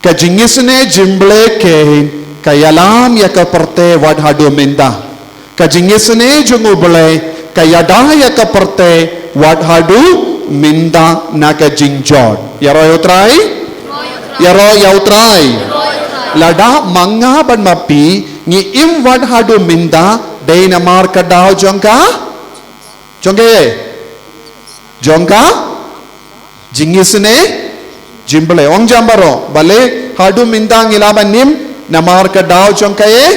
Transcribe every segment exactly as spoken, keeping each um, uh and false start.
Ka jingisynei jong U Blei ka ïalam ïa ka pyrthei wat haduh mynta. Ka jingisynei jong U Blei ka ïada ïa ka pyrthei wat haduh mynta na ka jingjot. Ïaroh ïa U Trai? Ïaroh ïa U Trai. Lada ma nga bad ma phi ngi im wat haduh mynta, dei namar ka daw jong ka? Jong ka ïa? Jong ka jingisynei jong U Blei. Ong jam baroh, balei haduh mynta ngi lah ban im? Namar ka daw jong ka ïa?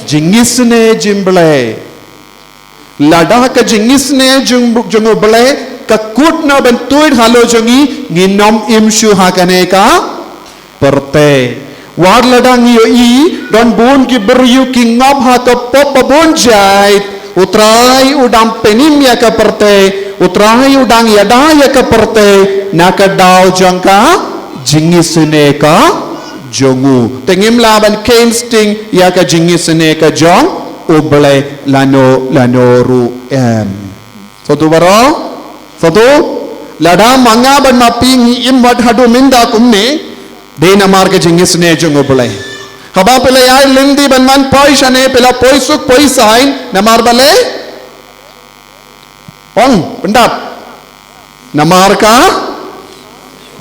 Jingisynei jong U Blei. Lada ka jingisynei jong, jong U Blei ka kut noh ban tuid halor jong ngi, ngin ym im shuh ha kane ka pyrthei. Wat lada ngi ïohi don bun ki briew ki ngop ha ka pop ba bun jait, U Trai u dang pynim ïa ka pyrthei, U Trai u dang ïada ïa ka pyrthei na ka daw jong ka jingisynei ka jong u. Te ngim lah ban kheiñ sting ïa ka jingisynei ka jong U Blei lano lano ruh em. Sngewthuh baroh? Sngewthuh? Lada ma nga bad ma phi ngi im wat haduh mynta kumne, dei namar ka jingisynei jong U Blei. Haba phi la ïaid lynti ban wan poi shane phi la poi suk poi saiñ, namar balei? Ong, pyndap. Namar ka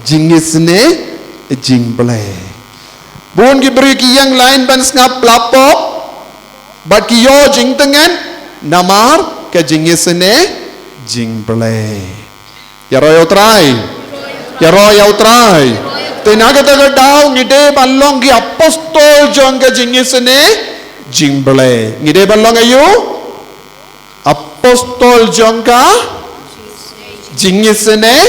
jingisynei jong U Blei. Bun ki briew ki ïeng lain ban sngap la pop bad ki ïoh jingtngen namar ka jingisynei jong U Blei. Ïaroh ïa U Trai. Ïaroh ïa U Trai. Te na kata ka daw ngi dei ban long ki apostol jong ka jingisynei jong U Blei. Ngi dei ban long aïu? Apostol jong ka jingisynei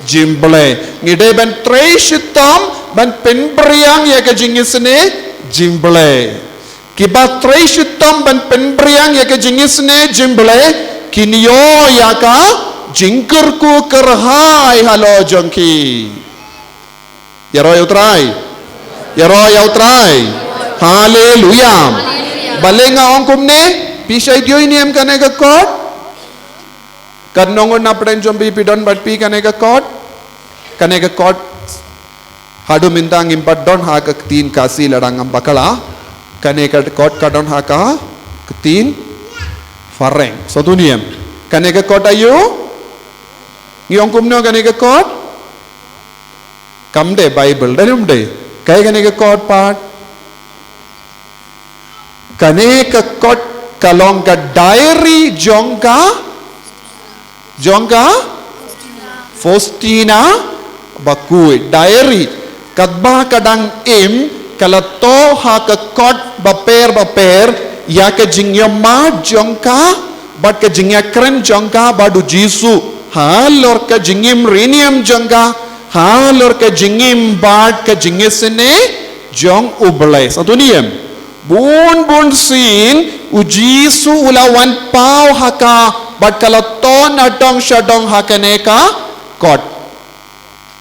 jong U Blei. Ngi dei ban trei shitom ban pynbiang ïa ka jingisynei jong U Blei. Kiba trei shitom ban pynbiang ïa ka jingisynei jong U Blei kin ïoh ïa ka jingkyrkhu kyrhai halor jong ki. Ïaroh ïa U Trai. Ïaroh ïa U Trai. Haleluia. Balei nga ong kumne? Phi shait ïohi ne em kane ka kot? Katno ngut na pdeng jong phi phi don bad phi kane ka kot? Kane ka kot haduh mynta ngim pat don ha ka ktien Khasi lada ngam bakla. Kane ka kot ka don ha ka ktien phareng. Sngewthuh ne em? Kane ka kot aïu? Ngi ong kumno kane ka kot? Kam dei Baibl, dei ne ym dei? Kaei kane ka kot pat? Kane ka kot ka long ka diary jong ka, jong ka Faustina Bakhuid. Diary. Katba ka dang im ka la thoh ha ka kot bapher bapher ïa ka jingïamad jong ka bad ka jingïakren jong ka bad U Jisu, halor ka jingim riewniam jong ka, halor ka jingim bad ka jingisynei jong U Blei. Sngewthuh ne em? Bun bun sien U Jisu u la wan paw ha ka bad ka la thoh na dong sha dong ha kane ka kot.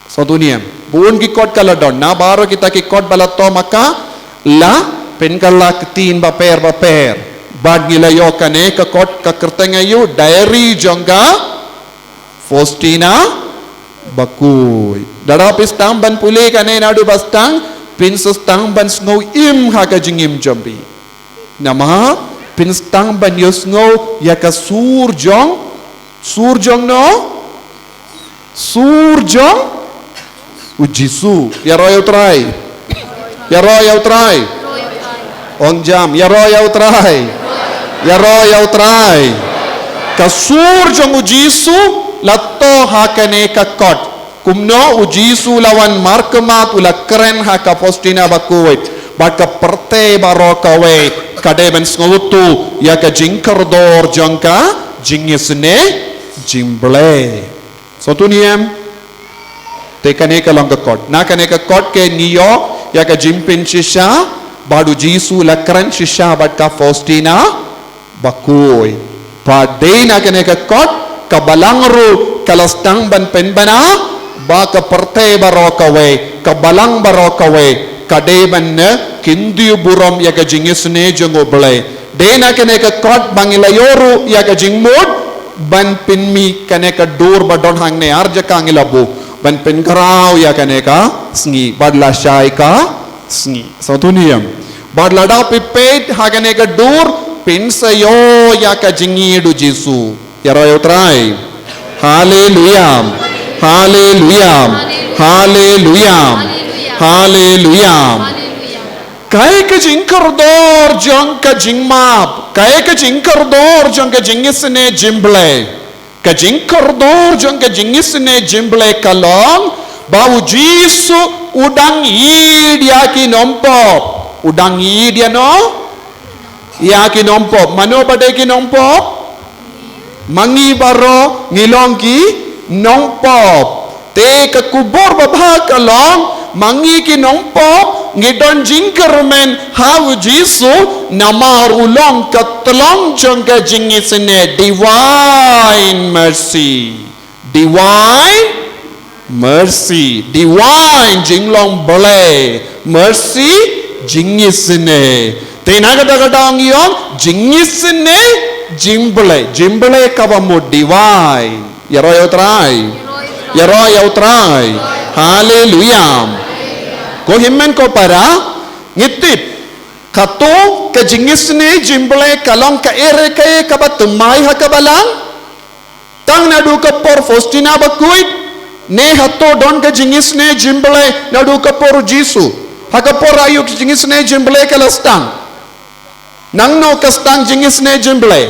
Sngewthuh ne em? Bun ki kot ka la don, na baroh kita ki kot ba la thoh ma ka la pynkylla ktien bapher bapher. Bad ngi la ïoh kane ka kot ka kyrteng aïu? Diary jong ka Faustina Bakhuid. Lada phi sdang ban pule kane naduh ba sdang, phin sa sdang ban sngew im ha ka jingim jong phi. Namar phin sdang ban ïohsngew ïa ka sur jong, sur jong no? Sur jong U Jisu. Ïaroh ïa U Trai. Ïaroh ïa U Trai. Ong jam, ïaroh ïa U Trai. Ïaroh ïa U Trai. Ka sur jong U Jisu la thoh ha kane ka kot. Kumno U Jisu u la wan markhmat, u la kren ha ka Faustina Bakhuid. Bad ka pyrthei baroh kawei ka dei ban sngewthuh ïa ka jingkordor jong ka jingisynei jong U Blei. Sngewthuh ne em? Te kane ka long ka kot. Na kane ka kot kein ngi ïoh ïa ka jingpynshisha bad U Jisu u la kren shisha bad ka Faustina Bakhuid. Bad dei na kane ka kot ka balang ruh ka la sdang ban pynbna ba ka pyrthei baroh kawei, ka balang baroh kawei ka dei ban, eh, kyntiew burom ïa ka jingisynei jong U Blei. Dei na kane ka kot ba ngi la ïoh ruh ïa ka jingmut ban pynmih kane ka dur ba don hangne, ar jaka ngi la buh. Ban pynkhraw ïa kane ka sngi, bad lashai ka sngi. Sngewthuh ne em? Bad lada phi peit ha kane ka dur, phin sa ïoh ïa ka jingïeit u Jisu. Ïaroh ïa u Trai. Haleluya. Haleluya. Haleluya. Haleluya. Kaei ka jingkordor jong ka jingmap, kaei ka jingkordor jong ka jingisynei jong U Blei. Ka jingkordor jong ka jingisynei jong U Blei ka long ba u Jisu u dang ïeit ïa ki nongpop. U dang ïeit ïa no? Ïa ki nongpop. Mano ba dei ki nongpop? Ma ngi baroh ngi long ki nongpop. Te ka khubor babha ka long, ma ngi ki nongpop ngi don jingkyrmen ha u Jisu, namar u long ka tyllong jong ka jingisynei, divine mercy. Divine mercy, divine jinglong Blei, mercy jingisynei. Te na kata ka daw ngi ong jingisynei jong U Blei, jong U Blei kaba mut divine. Ïaroh ïa u Trai. Ïaroh ïa u Trai. Haleluya. Ko hynmen ko para, ngi tip, kato ka jingisynei jong U Blei ka long kaei re kaei kaba thymmai ha ka Balang? Tang naduh ka por Faustina Bakhuid, ne hato don ka jingisynei jong U Blei naduh ka por u Jisu? Ha ka por aïu ka jingisynei jong U Blei ka la sdang? Nangno ka sdang jingisynei jong U Blei?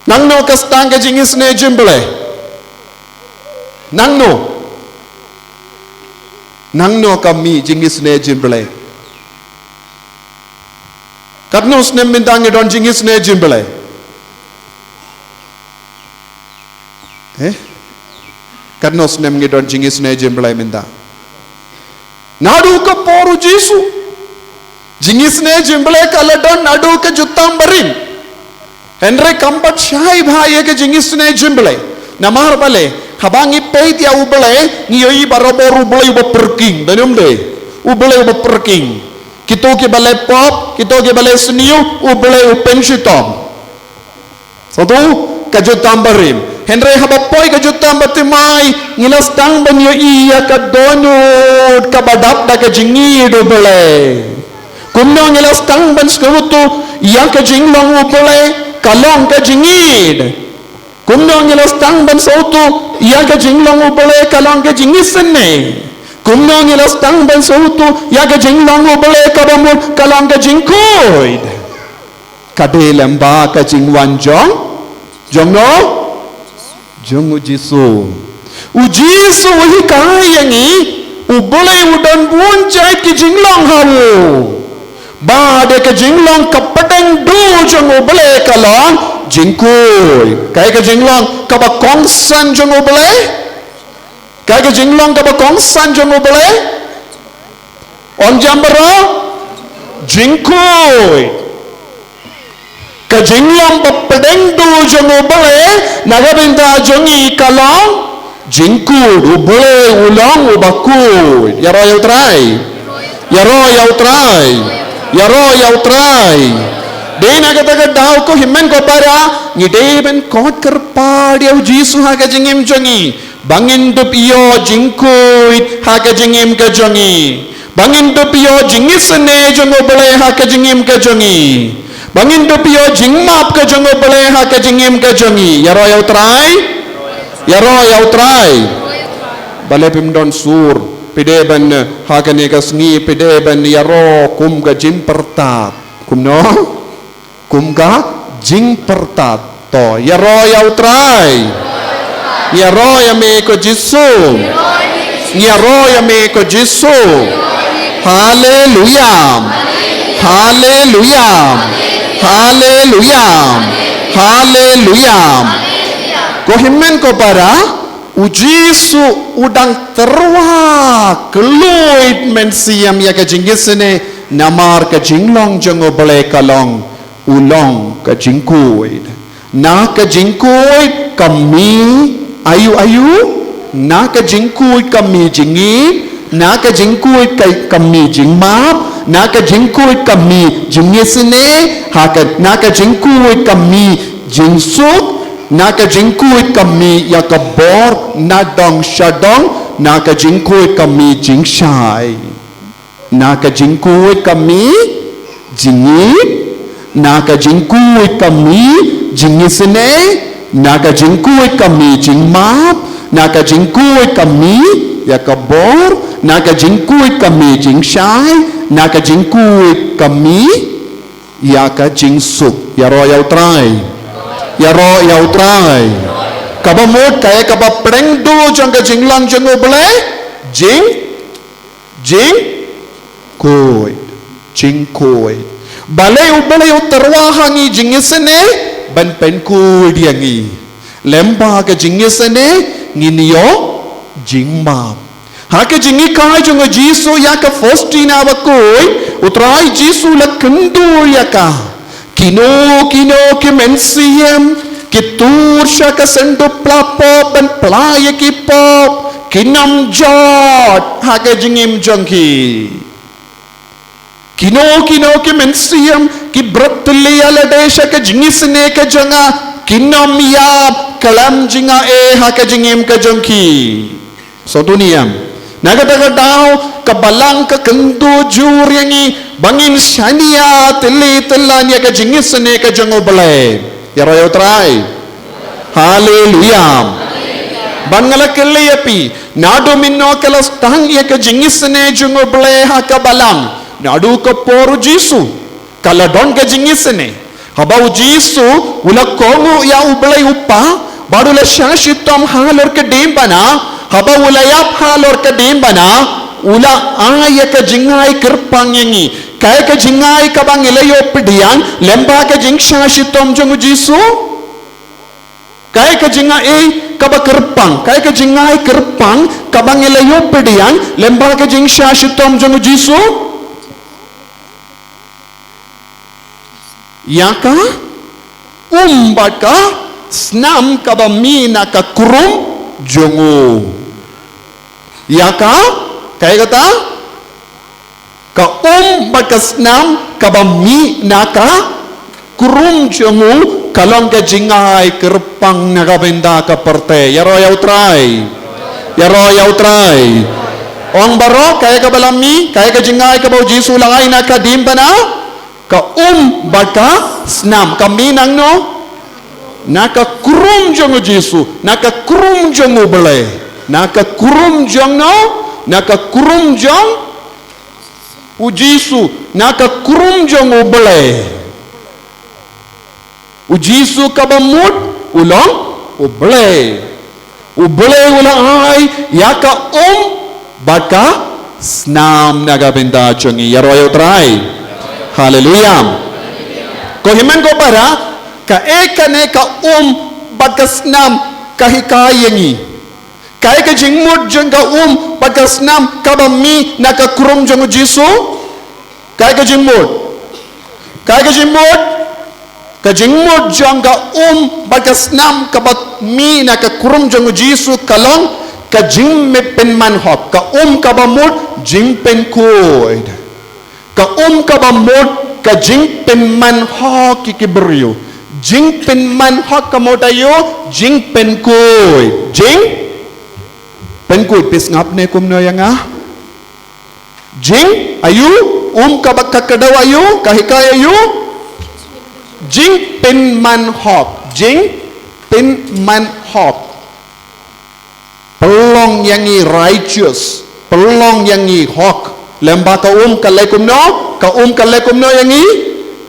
Nangno ka sdang ka jingisynei jong U Blei? Nangno? Nangno ka mih jingisynei jong U Blei? Katno snem mynta ngi don jingisynei jong U Blei? Eh? Katno snem ngi don jingisynei jong U Blei mynta? Naduh ka por u Jisu. Jingisynei jong U Blei ka la don naduh ka jutang barim. Hynrei kam pat shai bha ïa ka jingisynei jong U Blei. Namar balei? Haba ngi peit ïa U Blei, ngi ïohi barabor U Blei uba pyrkhing, dei ne ym dei? U Blei uba pyrkhing. Kito kiba leh pop, kito kiba leh sniew, U Blei u pynshitom. Sngewthuh, ka jutang barim. Hynrei haba poi ka jutang bathymmai, ngi la sdang ban ïohi ïa ka dohnud kaba dap da ka jingïeit U Blei. Kumno ngi la sdang ban sngewthuh ïa ka jinglong U Blei ka long ka jingïeit? Kumno ngi la sdang ban sngewthuh ïa ka jinglong U Blei ka long ka jingisynei? Kumno ngi la sdang ban sngewthuh ïa ka jinglong U Blei kaba mut ka long ka jingkhuid? Ka dei lem ba ka jingwan jong, jong no? Jong u Jisu. U Jisu u hikai ïa ngi, U Blei u don bun jait ki jinglong ha u. Bad ka jinglong ka pdeng duh jong U Blei ka long jingkhuid. Kaei ka jinglong kaba kongsan jong U Blei? Kaei ka jinglong kaba kongsan jong U Blei? Ong jam baroh, jingkhuid. Ka jinglong ba pdeng duh jong U Blei na ka bynta jong ngi ka long jingkhuid. U Blei u long uba khuid. Ïaroh ïa u Trai. Ïaroh ïa u Trai. Ïaroh ïa u Trai. Dei na kata ka daw ko hynmen ko para, ngi dei ban khot kyrpad ïa u Jisu ha ka jingim jong ngi. Ba ngin dup ïoh jingkhuid ha ka jingim ka jong ngi. Ba ngin dup ïoh jingisynei jong U Blei ha ka jingim ka jong ngi. Ba ngin dup ïoh jingmap ka jong U Blei ha ka jingim ka jong ngi. Ïaroh ïa u Trai. Ïaroh ïa u Trai. Balei phim don sur? Phi dei ban, ha kane ka sngi phi dei ban ïaroh kum ka jingpyrthat. Kumno? Kum ka jingpyrthat. To, ïaroh ïa u Trai. Ïaroh ïa me ko Jisu. Ïaroh ïa me ko Jisu. Haleluya. Haleluya. Haleluya. Haleluya. Ko hynmen ko para, u Jisu u dang tyrwa khlem mynsiem ïa ka jingisynei, namar ka jinglong jong U Blei ka long, u long ka jingkhuid. Na ka jingkhuid ka mih aïu aïu? Na ka jingkhuid ka mih jingïeit, na ka jingkhuid ka, ka mih jingmap, na ka jingkhuid ka mih jingisynei, ha ka, na ka jingkhuid ka mih jingsuk, Na ka jingkhuid ka mih ïa ka bor, na dong sha dong, na ka jingkhuid ka mih jingshai. Na ka jingkhuid ka mih jingïeit, na ka jingkhuid ka mih jingisynei, na ka jingkhuid ka mih jingmap, na ka jingkhuid ka mih ïa ka bor, na ka jingkhuid ka mih jingshai, na ka jingkhuid ka mih ïa ka jingsuk. Ïaroh ïa U Trai. Ïaroh ïa U Trai. Kaba mut ka ïa kaba pyrshang duh jong ka jinglong jong U Blei. Jing, jingkhuid. Jingkhuid. Balei U Blei u tyrwa ha ngi jingisynei? Ban pynkhuid ïa ngi. Lem bad ka jingisynei ngin ïoh jingmap. Ha ka jinghikai jong U Jisu ïa ka Faustina bakhuid, U Trai Jisu u la kynduh ïa ka. Kino kino ki mynsiem ki tur sha ka sanduk pla pop ban pla ïa ki pop, kin ym jot ha ka jingim jong ki. Kino kino ki mynsiem ki bret tylli ïa lade sha ka jingisynei ka jong nga, kin ym ïap khlem jingaiei ha ka jingim ka jong ki. Sngewthuh ne em? Na kata ka daw ka Balang ka kynduh jur ïa ngi ba ngin shaniah tylli tyllan ïa ka jingisynei ka jong U Blei. Ïaroh ïa U Trai. Haleluia. Bad nga la kylli ïa phi, naduh mynno ka la sdang ïa ka jingisynei jong U Blei ha ka Balang? Naduh ka por U Jisu ka la don ka jingisynei. Haba U Jisu u la kohnguh ïa U Blei U Kpa bad u la shah shitom halor ka diengphna, haba u la ïap halor ka diengphna, u la ai ïa ka jingai kyrpang ïa ngi. Kaei ka jingai kaba ngi la ïoh pdiang lem bad ka jingshah shitom jong U Jisu? Kaei ka jingai kaba kyrpang, kaei ka jingai kyrpang kaba ngi la ïoh pdiang lem bad ka jingshah shitom jong U Jisu? Ïa ka um bad ka snam kaba mih na ka krum jong u. Ïa ka, kaei kata? Ka um bad ka snam kaba mih na ka krum jong u ka long ka jingai kyrpang na ka bynta ka pyrthei. Ïaroh ïa U Trai. Ïaroh ïa U Trai. Ong baroh, kaei kaba la mih, kaei ka jingai kaba U Jisu u la ai na ka diengphna? Ka um bad ka snam ka mih nangno? Na ka krum jong U Jisu, na ka krum jong U Blei. Na ka krum jong no? Na ka krum jong U Jisu, na ka krum jong U Blei. U Jisu kaba mut u long U Blei. U Blei u la ai ïa ka um bad ka snam na ka bynta jong ngi. Ïaroh ïa U Trai. Haleluia. Ko hynmen ko para, kaei kane ka um bad ka snam ka hikai ïa ngi? Kaei ka jingmut jong ka um bad ka snam kaba mih na ka krum jong U Jisu? Kaei ka jingmut? Kaei ka jingmut? Ka jingmut jong ka um bad ka snam kaba mih na ka krum jong U Jisu ka long ka jingpynman hok, ka um kaba mut jingpynkhuid. Ka um kaba mut ka jingpynman hok ïa ki briew. Jingpynman hok ka mut aïu? Jingpynkhuid. Jingpynkhuid, phi sngap ne kumno ïa nga? Jing, aïu? Um kaba ka kdew aïu? Ka hikai aïu? Jingpynman hok. Jingpynman hok. Pynlong ïa ngi righteous, pynlong ïa ngi hok. Lem bad ka um ka leh kumno? Ka um ka leh kumno ïa ngi?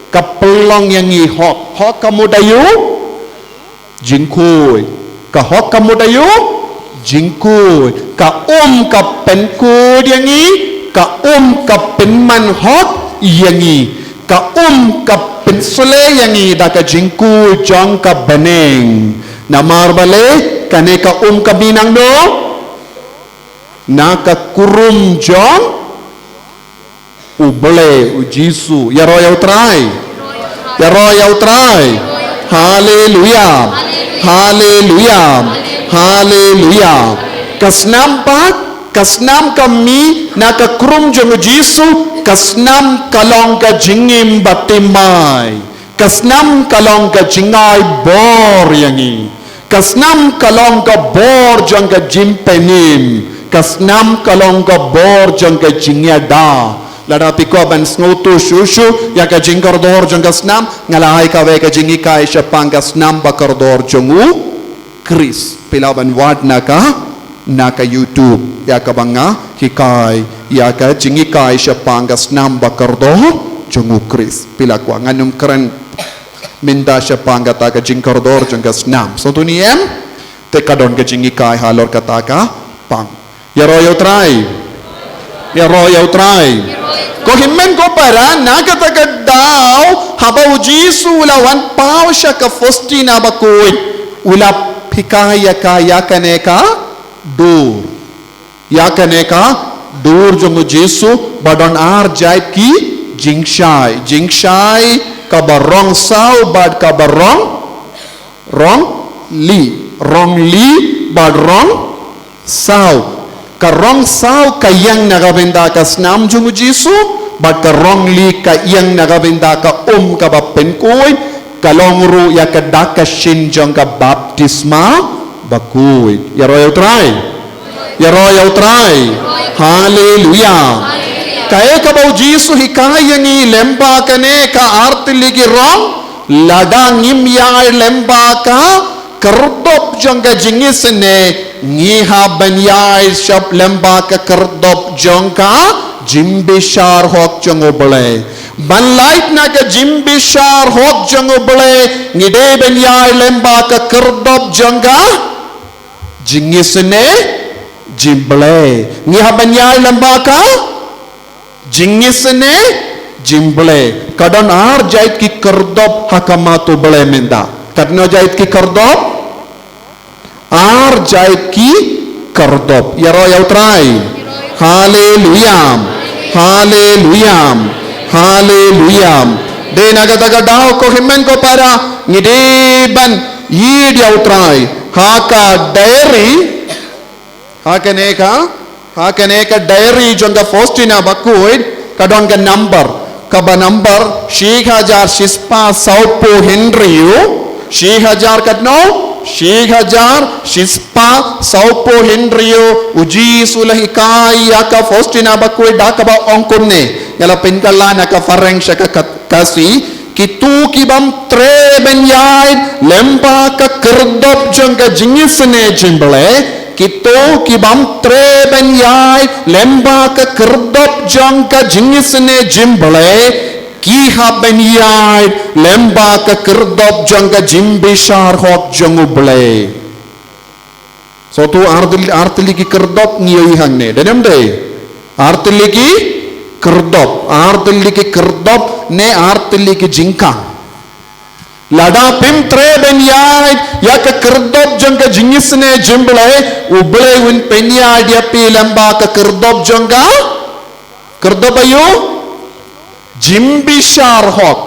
Ka pynlong ïa ngi hok. Hok ka mut aïu? Jingkhuid. Ka hok ka mut aïu? Jingkhuid. Ka um ka pynkhuid ïa ngi, ka um ka pynman hok ïa ngi. Ka um ka pynsleh ïa ngi da ka jingkhuid jong ka bneng. Namar balei? Kane ka um ka mih nangno? Na ka krum jong U Blei, U Jisu. Ïaroh ïa U Trai. Ïaroh ïa U Trai. Haleluia. Haleluia. Haleluia. Ka snam pat, ka snam ka mih na ka krum jong U Jisu, ka snam ka long ka jingim bathymmai. Ka snam ka long ka jingai bor ïa ngi. Ka snam ka long ka bor jong ka jingpynim. Ka snam ka long ka bor jong ka jingïada. Lada phi kwah ban sngewthuh shuh shuh ïa ka jingkordor jong ka snam, nga la ai kawei ka jinghikai shaphang ka snam ba kordor jong u Khrist. Phi lah ban wad na ka, na ka YouTube ïa kaba nga hikai ïa ka jinghikai shaphang ka snam ba kordor jong u Khrist. Phi lah kwah, ngan ym kren mynta shaphang kata ka jingkordor jong ka snam. Sngewthuh ne em? Te ka don ka jinghikai halor kata ka pang. Ïaroh ïa u Trai. Ïaroh ïa u Trai. Ko hynmen ko para, na kata ka daw haba u Jisu u la wan paw sha ka Faustina bakhuid, u la hikai ïa ka ïa kane ka dur. Ïa kane ka dur jong u Jisu ba don ar jait ki jingshai. Jingshai kaba rong saw bad kaba rong, rong li. Rong li bad rong saw. Ka rong saw ka ïeng na ka bynta ka snam jong u Jisu, bad ka rong li ka ïeng na ka bynta ka um kaba pynkhuid, ka long ruh ïa ka dak ka shin jong ka baptisma bakhuid. Ïaroh ïa u Trai. Ïaroh ïa u Trai. Haleluia. Kaei kaba u Jisu hikai ïa ngi lyngba kane ka artylli ki rong, lada ngim ïaid lyngba ka kyrdop jong ka jingisynei, ngi hap ban ïaid shap lyngba ka kyrdop jong ka jingbishar hok jong U Blei. Ban lait na ka jingbishar hok jong U Blei, ngi dei ban ïaid lyngba ka kyrdop jong ka jingisynei jong U Blei. Ngi hap ban ïaid lyngba ka jingisynei jong U Blei. Ka don ar jait ki kyrdop ha khmat U Blei mynta. Katno jait ki kyrdop? Ar jait ki kyrdop. Ïaroh ïa u Trai. Haleluia. Haleluia. Haleluia. Dei na kata ka daw ko hynmen ko para, ngi dei ban ïeit ïa u Trai ha ka diary. Ha kane ka, ha kane ka diary jong ka Faustina bakhuid, ka don ka number, kaba number shi hajar shispah sawphew hynriew, shi hajar katno, shi hajar shispah sawphew hynriew. U Jisu u la hikai ïa ka Faustina bakhuid da kaba ong kumne, nga la pynkylla na ka phareng sha ka Khasi. Kito ki bym treh ban ïaid lyngba ka kyrdop jong ka jingisynei jong U Blei, kito ki bym treh ban ïaid lyngba ka kyrdop jong ka jingisynei jong U Blei, ki hap ban ïaid lyngba ka kyrdop jong ka jingbishar hok jong U Blei. Sngewthuh, artylli, artylli ki kyrdop ngi ïohi hangne. Dei ne ym dei? Artylli ki kyrdop, artylli ki kyrdop ne artylli ki jingkhang. Lada phim treh ban ïaid ïa ka kyrdop jong ka jingisynei jong U Blei, U Blei un pynïaid ïa phi lyngba ka kyrdop jong ka, kyrdop aïu? Jingbishar hok.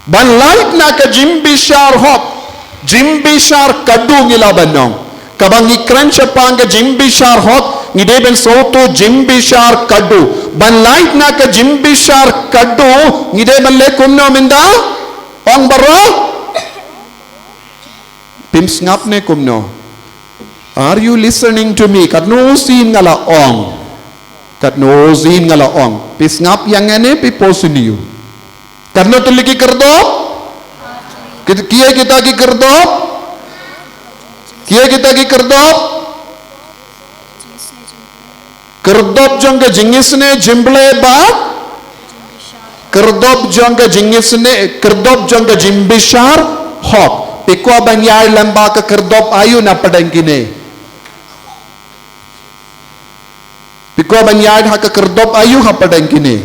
Ban lait na ka jingbishar hok, jingbishar khadduh ngi lah ban ong. Kaba ngi kren shaphang ka jingbishar hok, ngi dei ban sngewthuh jingbishar khadduh. Ban lait na ka jingbishar khadduh, ngi dei ban leh kumno mynta? Ong baroh. Phim sngap ne kumno? Are you listening to me? Katno sien nga la ong? Katno sien nga la ong? Phi sngap ïa nga ne phi poi sniew? Katno tylli ki kyrdop? Ki, kiei kita ki kyrdop? Kiei kita ki kyrdop? Kyrdop jong ka jingisynei jong U Blei bad kyrdop jong ka jingisynei, kyrdop jong ka jingbishar hok. Phi kwah ban ïaid lyngba ka kyrdop aïu na pdeng kine? Phi kwah ban ïaid ha ka kyrdop aïu ha pdeng kine?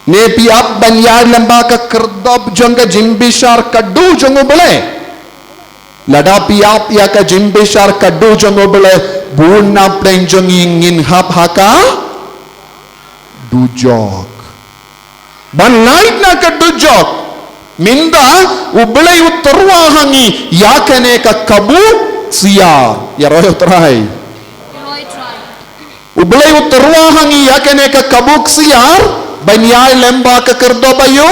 Ne phi ap ban ïaid lyngba ka kyrdop jong ka jingbishar khadduh jong U Blei? Lada phi ap ïa ka jingbishar khadduh jong U Blei, bun na pdeng jong ngi ngin hap ha ka dujok. Ban lait na ka dujok, mynta U Blei u tyrwa ha ngi ïa kane ka kabu ksiar. Ïaroh ïa u Trai. U Blei u tyrwa ha ngi ïa kane ka kabu ksiar. Ban ïai lem bad ka kyrdop aïu?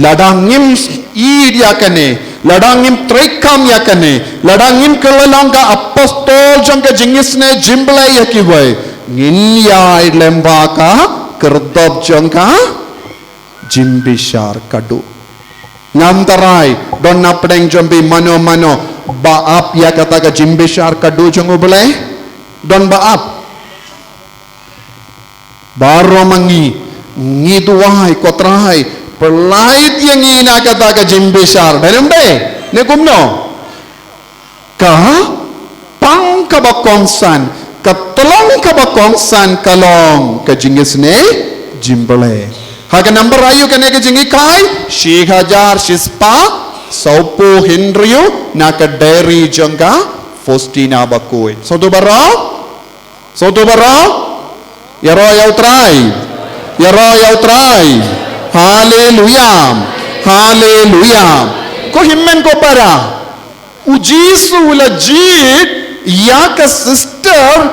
Lada ngim ïeit ïa kane, lada ngim treikam ïa kane, lada ngim kylla long ka apostol jong ka jingisynei jingblei ïa kiwei, ngin ïai lem bad ka kyrdop jong ka jingbishar kadu. Ngam tharai don na pdeng jong phi mano mano ba ap ïa kata ka jingbishar kadu jong U Blei? Don ba ap? Baroh ma ngi ngi duwai, ko Trai, pynlait ïa ngi na kata ka jingbishar. Dei ne ym dei? Ne kumno? Ka pang kaba kongsan, ka tyllong kaba kongsan ka long ka jingisynei jingblei. Ha ka number aïu kane ka jinghikai? Shi hajar shispah sawphew hynriew na ka diary jong ka Faustina bakhuid. Sngewthuh baroh? Sngewthuh baroh? Ïaroh ïa U Trai. Ïaroh ïa U Trai. Haleluya. Haleluya. Ko hynmen ko para, U Jisu u la jied ïa ka sister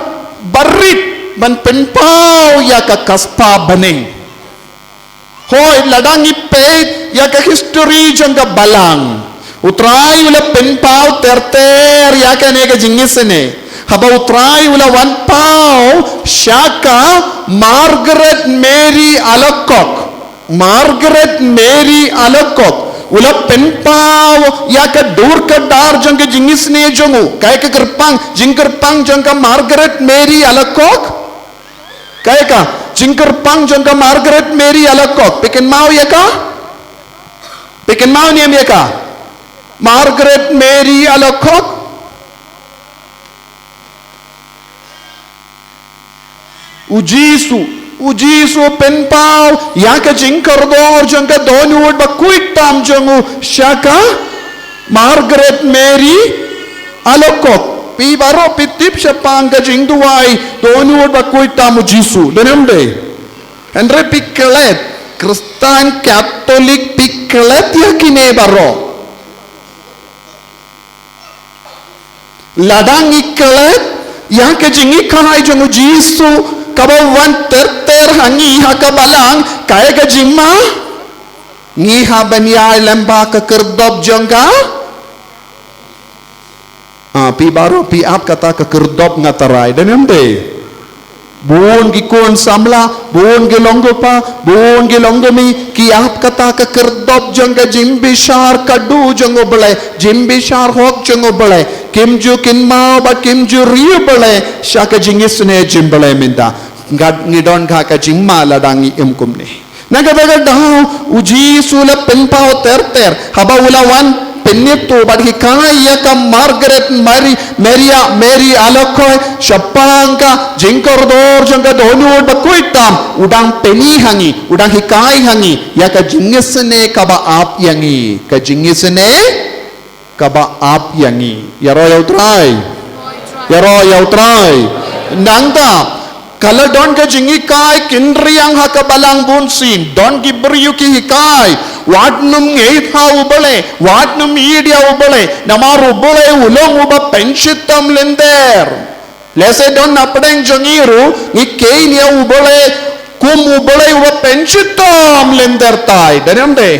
barit ban pynpaw ïa ka kaspa bneng. Hooid, lada ngi peit ïa ka history jong ka balang, U Trai u la pynpaw ter ter ïa kane ka jingisynei. Haba U Trai u la wan paw sha ka Margaret Mary Alacoque. Margaret Mary Alacoque. U la pynpaw ïa ka dur ka dar jong ka jingisynei jong u. Kaei ka kyrpang, jingkyrpang jong ka Margaret Mary Alacoque? Kaei ka jingkyrpang jong ka Margaret Mary Alacoque? Phi kynmaw ïa ka? Phi kynmaw ne em ïa ka? Margaret Mary Alacoque. U Jisu, U Jisu u pynpaw ïa ka jingkordor jong ka dohnud bakhuid tam jong u sha ka Margaret Mary Alacoque. Phi baroh phi tip shaphang ka jingduwai dohnud bakhuid tam U Jisu. Dei ne ym dei? Hynrei phi klet, Khristan Katholik phi klet ïa kine baroh. Lada ngi klet ïa ka jinghikai jong U Jisu kaba wan ter ter ha ngi ha ka balang, kaei ka jingma? Ngi hap ban ïai lem bad ka kyrdop jong ka. Ah, phi baroh phi ap kata ka kyrdop, nga tharai, dei ne ym dei? Bun ki khun samla, bun ki long kpa, bun ki long kmie, ki ap kata ka kyrdop jong ka jingbishar kadu jong U Blei, jingbishar hok jong U Blei. Kim ju kynmaw bad kim ju ri U Blei sha ka jingisynei jong U Blei mynta. Ngat ngi don ka, ka jingma lada ngi im kumne. Na kata ka daw U Jisu u la pynpaw ter ter haba u la wan pynïathuh bad hikai ïa ka Margaret Mary, Maria, Mary Alacoque shaphang ka jingkordor jong ka dohnud bakhuid tam, u dang pyni ha ngi, u dang hikai ha ngi ïa ka jingisynei kaba ap ïa ngi, ka jingisynei kaba ap ïa ngi. Ïaroh ïa U Trai. Ïaroh ïa U Trai. Nangta ka la don ka jinghikai kynriang ha ka balang bun sien. Don ki briew ki hikai, wat nym ngeit ha U Blei, wat nym ïeit ïa U Blei, namar U Blei u long uba pynshitom lynter. Lehse don na pdeng jong ngi ruh ngi kheiñ ïa U Blei kum U Blei uba pynshitom lynter tai. Dei ne ym dei?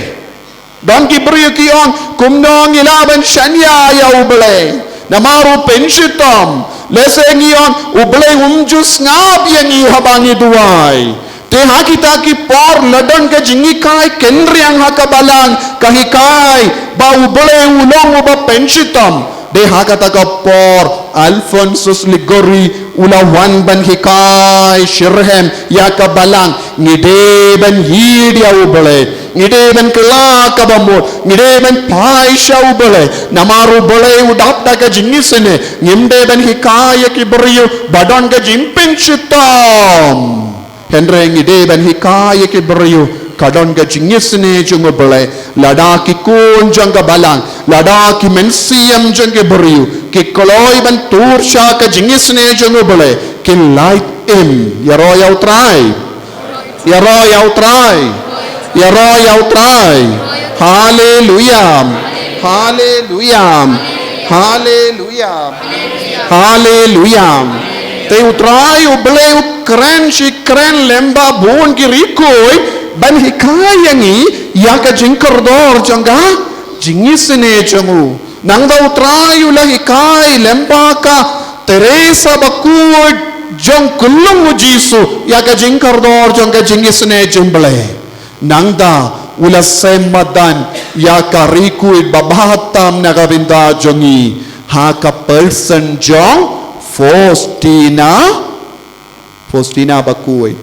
Don ki briew ki ong, kumno ngi lah ban shaniah ïa U Blei namar u pynshitom? Lehse ngi ong, U Blei um ju sngap ïa ngi haba ngi duwai. Te ha kita ki por la don ka jinghikai kynriang ha ka balang, ka hikai ba U Blei u long uba pynshitom. Te ha kata ka por Alphonsus Liguori u la wan ban hikai shitrhem ïa ka balang. Ngi dei ban ïeit ïa U Blei, ngi dei ban kylla kaba mut, ngi dei ban phai sha U Blei, namar U Blei u dap da ka jingisynei. Ngim dei ban hikai ïa ki briew ba don ka jingpynshitom. Hynrei ngi dei ban hikai ïa ki briew ka don ka jingisynei jong U Blei. Lada ki khun jong ka balang, lada ki mynsiem jong ki briew ki kloi ban tur sha ka jingisynei jong U Blei, kin lait im. Ïaroh ïa U Trai. Ïaroh ïa U Trai. Ïaroh ïa U Trai. Haleluya. Haleluya. Haleluya. Haleluya. Te U Trai U Blei u kren shi kren lem bad bun ki rikuid ban hikai ïa ngi ïa ka jingkordor jong ka jingisynei jong u. Nangta u Trai u la hikai lem bad ka Teresa bakhuid jong ka lung u Jisu ïa ka jingkordor jong ka jingisynei jong u Blei. Nangta u la seng madan ïa ka rikuid babha tam na ka bynta jong ngi ha ka person jong Faustina, Faustina bakhuid.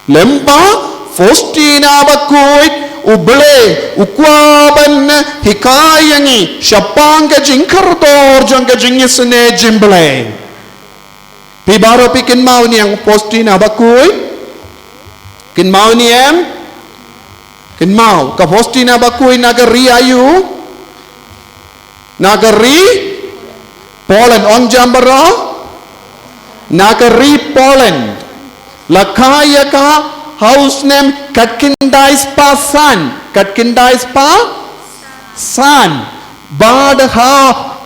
Lem bad Faustina bakhuid, u Blei u kwah ban hikai ïa ngi shaphang ka jingkordor jong ka jingisynei jong u Blei. Phi baroh phi kynmaw ïa u Faustina bakhuid? Kynmaw ïa u? Kynmaw, ka Faustina bakhuid na ka ri aïu? Na ka ri Poland. Ong jam baroh. Na ka ri Poland. La kha ïa ka ha u snem khatkhyndai spah san, khatkhyndai spah san. Bad ha,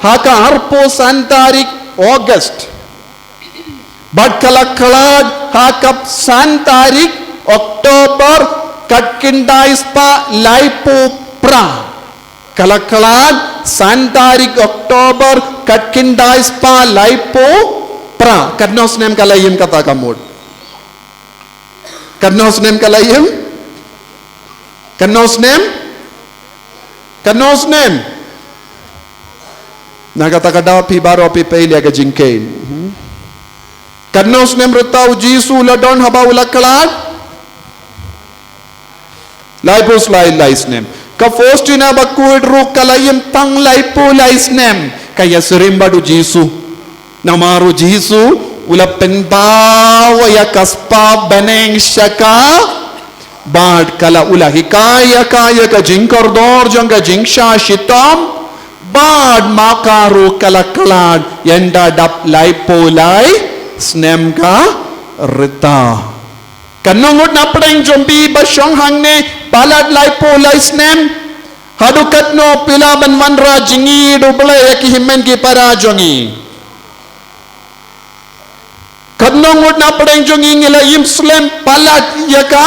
ha ka arphew san tarik August. Bad ka la khlad ha ka san tarik October khatkhyndai spah laiphew phra. Ka la khlad san tarik October khatkhyndai spah laiphew phra. Katno snem ka la im kata ka mut? Katno snem ka la im? Katno snem? Katno snem? Na kata ka daw phi baroh phi peit ïa ka jingkheiñ. Hmm? Katno snem rta u Jisu u la don haba u la khlad? Laiphew lai, lai snem. Ka Faustina bakhuid ruh ka la im tang laiphew lai snem. Ka ïasyriem bad u Jisu. Namar u Jisu u la pynpaw ïa ka spah bneng sha ka. Bad ka la, u la hikai ïa ka ïa ka jingkordor jong ka jingshah shitom. Bad ma ka ruh ka la khlad ynda dap laiphew lai snem ka rta. Katno ngut na pdeng jong phi ba shong hangne palat laiphew lai snem? Haduh katno phi lah ban wanrah jingïeit u Blei ïa ki hynmen ki para jong ngi? Katno ngut na pdeng jong ngi ngi la im slem palat ïa ka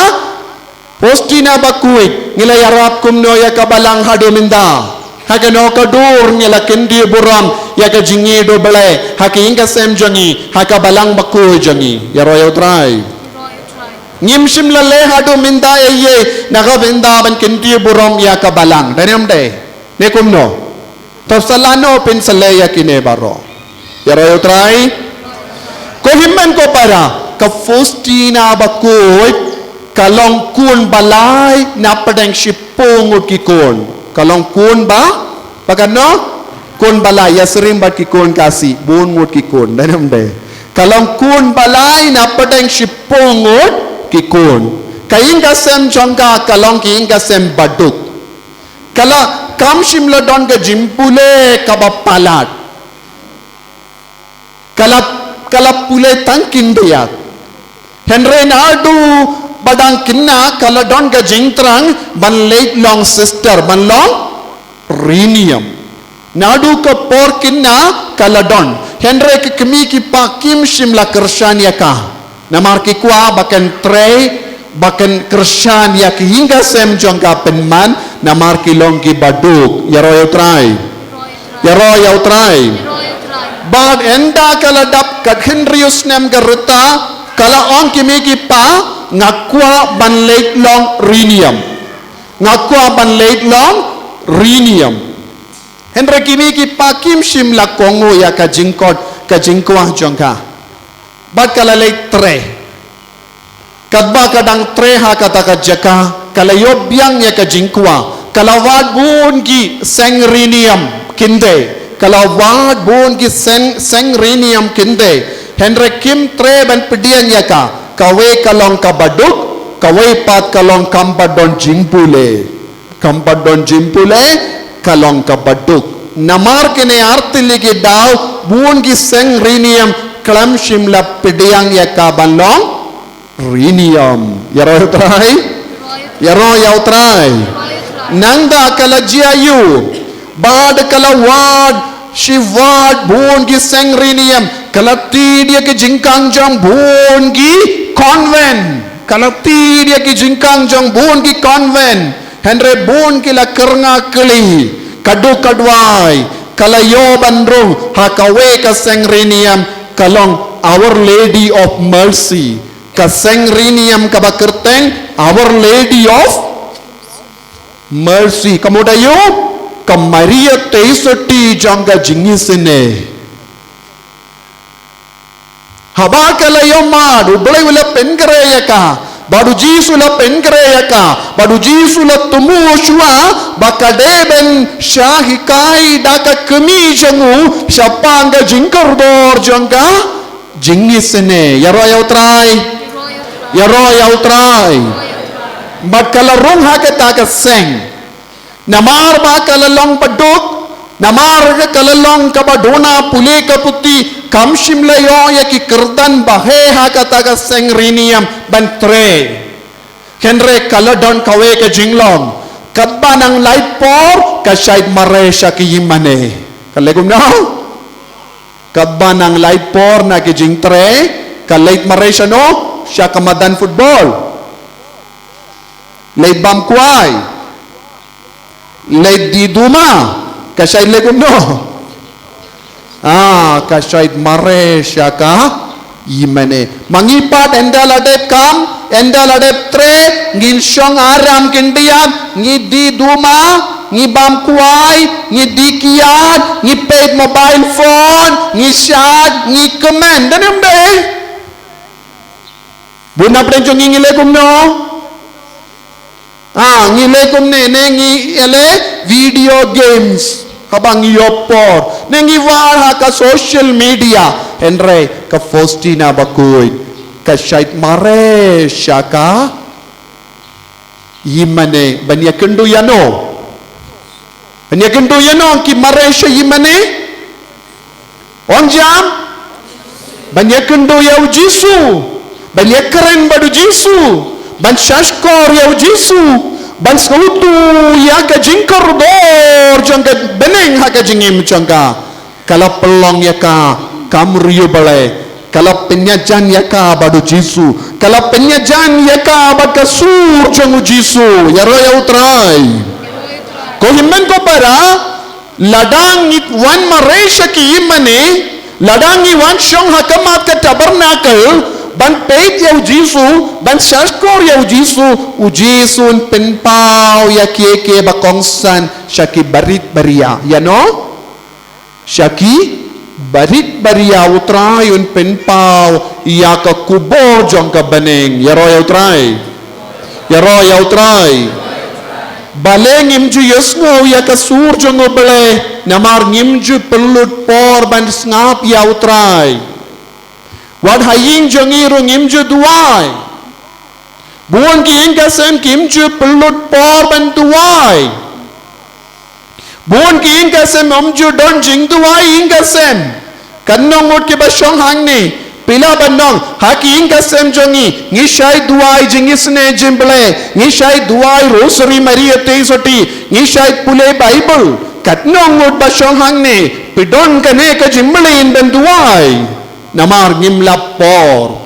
Faustina bakhuid? Ngi la ïarap kumno ïa ka balang haduh mynta? Ha kano ka dur ngi la kyntiew burom ïa ka jingïeit u Blei ha ka ïing ka sem jong ngi, ha ka balang bakhuid jong ngi? Ïaroh ïa u Trai. Ngim shym la leh haduh mynta ei ei na ka bynta ban kyntiew burom ïa ka balang. Dei ne ym dei? Ne kumno? To sa lano phin sa leh ïa kine baroh? Ïaroh ïa u Trai. Ko hynmen ko para, ka Faustina bakhuid ka long khun ba lai na pdeng shiphew ngut ki khun. Ka long khun ba, ba katno? Khun ba lai. Ïasyriem bad ki khun Khasi, bun ngut ki khun. Dei ne ym dei? Ka long khun ba lai na pdeng shiphew ngut ki khun. Ka ïing ka sem jong ka ka long ka ïing ka sem baduk. Ka la, kam shym la don ka jingpule kaba palat. Ka la, ka la pule tang khyndiat. Hynrei naduh ba dang khynnah ka la don ka jingthrang ban leit long sister, ban long riniam. Naduh ka por khynnah ka la don. Hynrei ki kmie ki kpa kim shym la kyrshan ïa ka. Namar ki kwah ba kan trei, ba kan kyrshan ïa ka ïing ka sem jong ka pynban, namar ki long ki baduk. Ïaroh ïa u Trai. Ïaroh ïa u Trai. Bad ynda ka la dap khathynriew snem ka rta, ka la ong, ki kmie ki kpa, nga kwah ban leit long riniam. Nga kwah ban leit long riniam. Hynrei ki kmie ki kpa kim shym la kohnguh ïa ka jingkhot, ka jingkwah jong ka. Bad ka la leit trei. Katba ka dang trei ha kata ka jaka, ka la ïoh biang ïa ka jingkwah. Ka la wad bun ki seng riniam khyndai. Ka la wad bun ki seng, seng riniam khyndai. Hynrei kim trei ban pdiang ïa ka. Kawei ka long ka baduk, kawei pat ka long kam pat don jingpule. Kam pat don jingpule, ka long ka baduk. Namar kine ar tylli ki daw, bun ki seng riniam khlem shym la pdiang ïa ka ban long riniam. Ïaroh ïa u Trai. Ïaroh ïa u Trai. Nangta ka la jia ïa u. Bad ka la wad, shi wad, bun ki seng riniam. Ka la tied ïa ki jingkhang jong bun ki Convent, ka la tied ïa ki jingkhang jong bun ki convent, hynrei bun ki la kyrngah kylli, ka duk ka duwai, ka la ïoh ban rung ha kawei ka seng riewniam, ka long Our Lady of Mercy. Ka seng riewniam kaba kyrteng Our Lady of Mercy. Ka mut aïu? Ka Maria Theisotti jong ka jingisynei. Haba ka la ïohmad, U Blei u la pynkhreh ïa ka, bad U Jisu u la pynkhreh ïa ka, bad U Jisu u la thmu shuwa ba ka dei ban shah hikai da ka kmie jong u shaphang ka jingkordor jong ka jingisynei. Ïaroh ïa U Trai. Ïaroh ïa U Trai. Bad ka la rung ha kata ka seng. Namar ba ka la long baduk, namar ka la long kaba duna pule ka puthi, kam shym la ïoh ïa ki kyrdan baheh ha kata ka seng riewniam ban trei. Hynrei ka la don kawei ka jinglong, katba nang lait por ka shait mareh sha ki ïingmane. Ka leh kumno? Katba nang lait por na ki jingtrei, ka leit mareh shano? Sha ka madan football. Leit bam kwai. Leit die duma. Ka shait leh kumno? Ah, ka shait mareh sha ka ïingmane. Ma ngi pat ynda la dep kam, ynda la dep trei, ngin shong aram khyndiat, ngi die duma, ngi bam kwai, ngi die kiad, ngi peit mobile phone, ngi shad, ngi kmen. Dei ne ym dei? Bun na pdeng jong ngi ngi leh kumno? Ah, ngi leh kumne, ne ngi ïaleh video games haba ngi ïoh por, ne ngi wad ha ka social media. Hynrei ka Faustina Bakhuid ka shait mareh sha ka ïingmane ban ïakynduh ïano? Ban ïakynduh ïano ki mareh sha ïingmane? Ong jam? Ban ïakynduh ïa U Jisu, ban ïakren bad U Jisu, ban shahshkor ïa U Jisu, ban sngewthuh ïa ka jingkordor jong ka bneng ha ka jingim jong ka. Ka la pynlong ïa ka kam riewblei. Ka la pynïajan ïa ka bad U Jisu. Ka la pynïajan ïa ka bad ka sur jong U Jisu. Ïaroh ïa U Trai. Ko hynmen ko para, lada ngi wan mareh sha ki ïingmane, lada ngi wan shong ha khmat ka tabernacle, ban peit ïa U Jisu, ban shahshkor ïa U Jisu, U Jisu un pynpaw ïa kiei kiei ba kongsan sha ki barit baria. Ïano? Sha ki barit baria U Trai un pynpaw ïa ka kubur jong ka bneng. Ïaroh ïa U Trai. Ïaroh ïa U Trai. Balei ngim ju ïohsngew ïa ka sur jong U Blei? Namar ngim ju pynlut por ban sngap ïa U Trai. Wat ha ïing jong ngi ruh ngim ju duwai. Bun ki ïing ki sem kim ju pynlut por ban duwai. Bun ki ïing ki sem ym ju don jingduwai ïing ki sem. Katno ngut kiba shong hangne, phi lah ban ong, ha ki ïing ki sem jong ngi, ngi shait duwai jingisynei jingblei, ngi shait duwai Rosary Maria Theisotti, ngi shait pule Bible. Katno ngut ba shong hangne, phi don kane ka jingmlien ban duwai. Namar ngim lap por.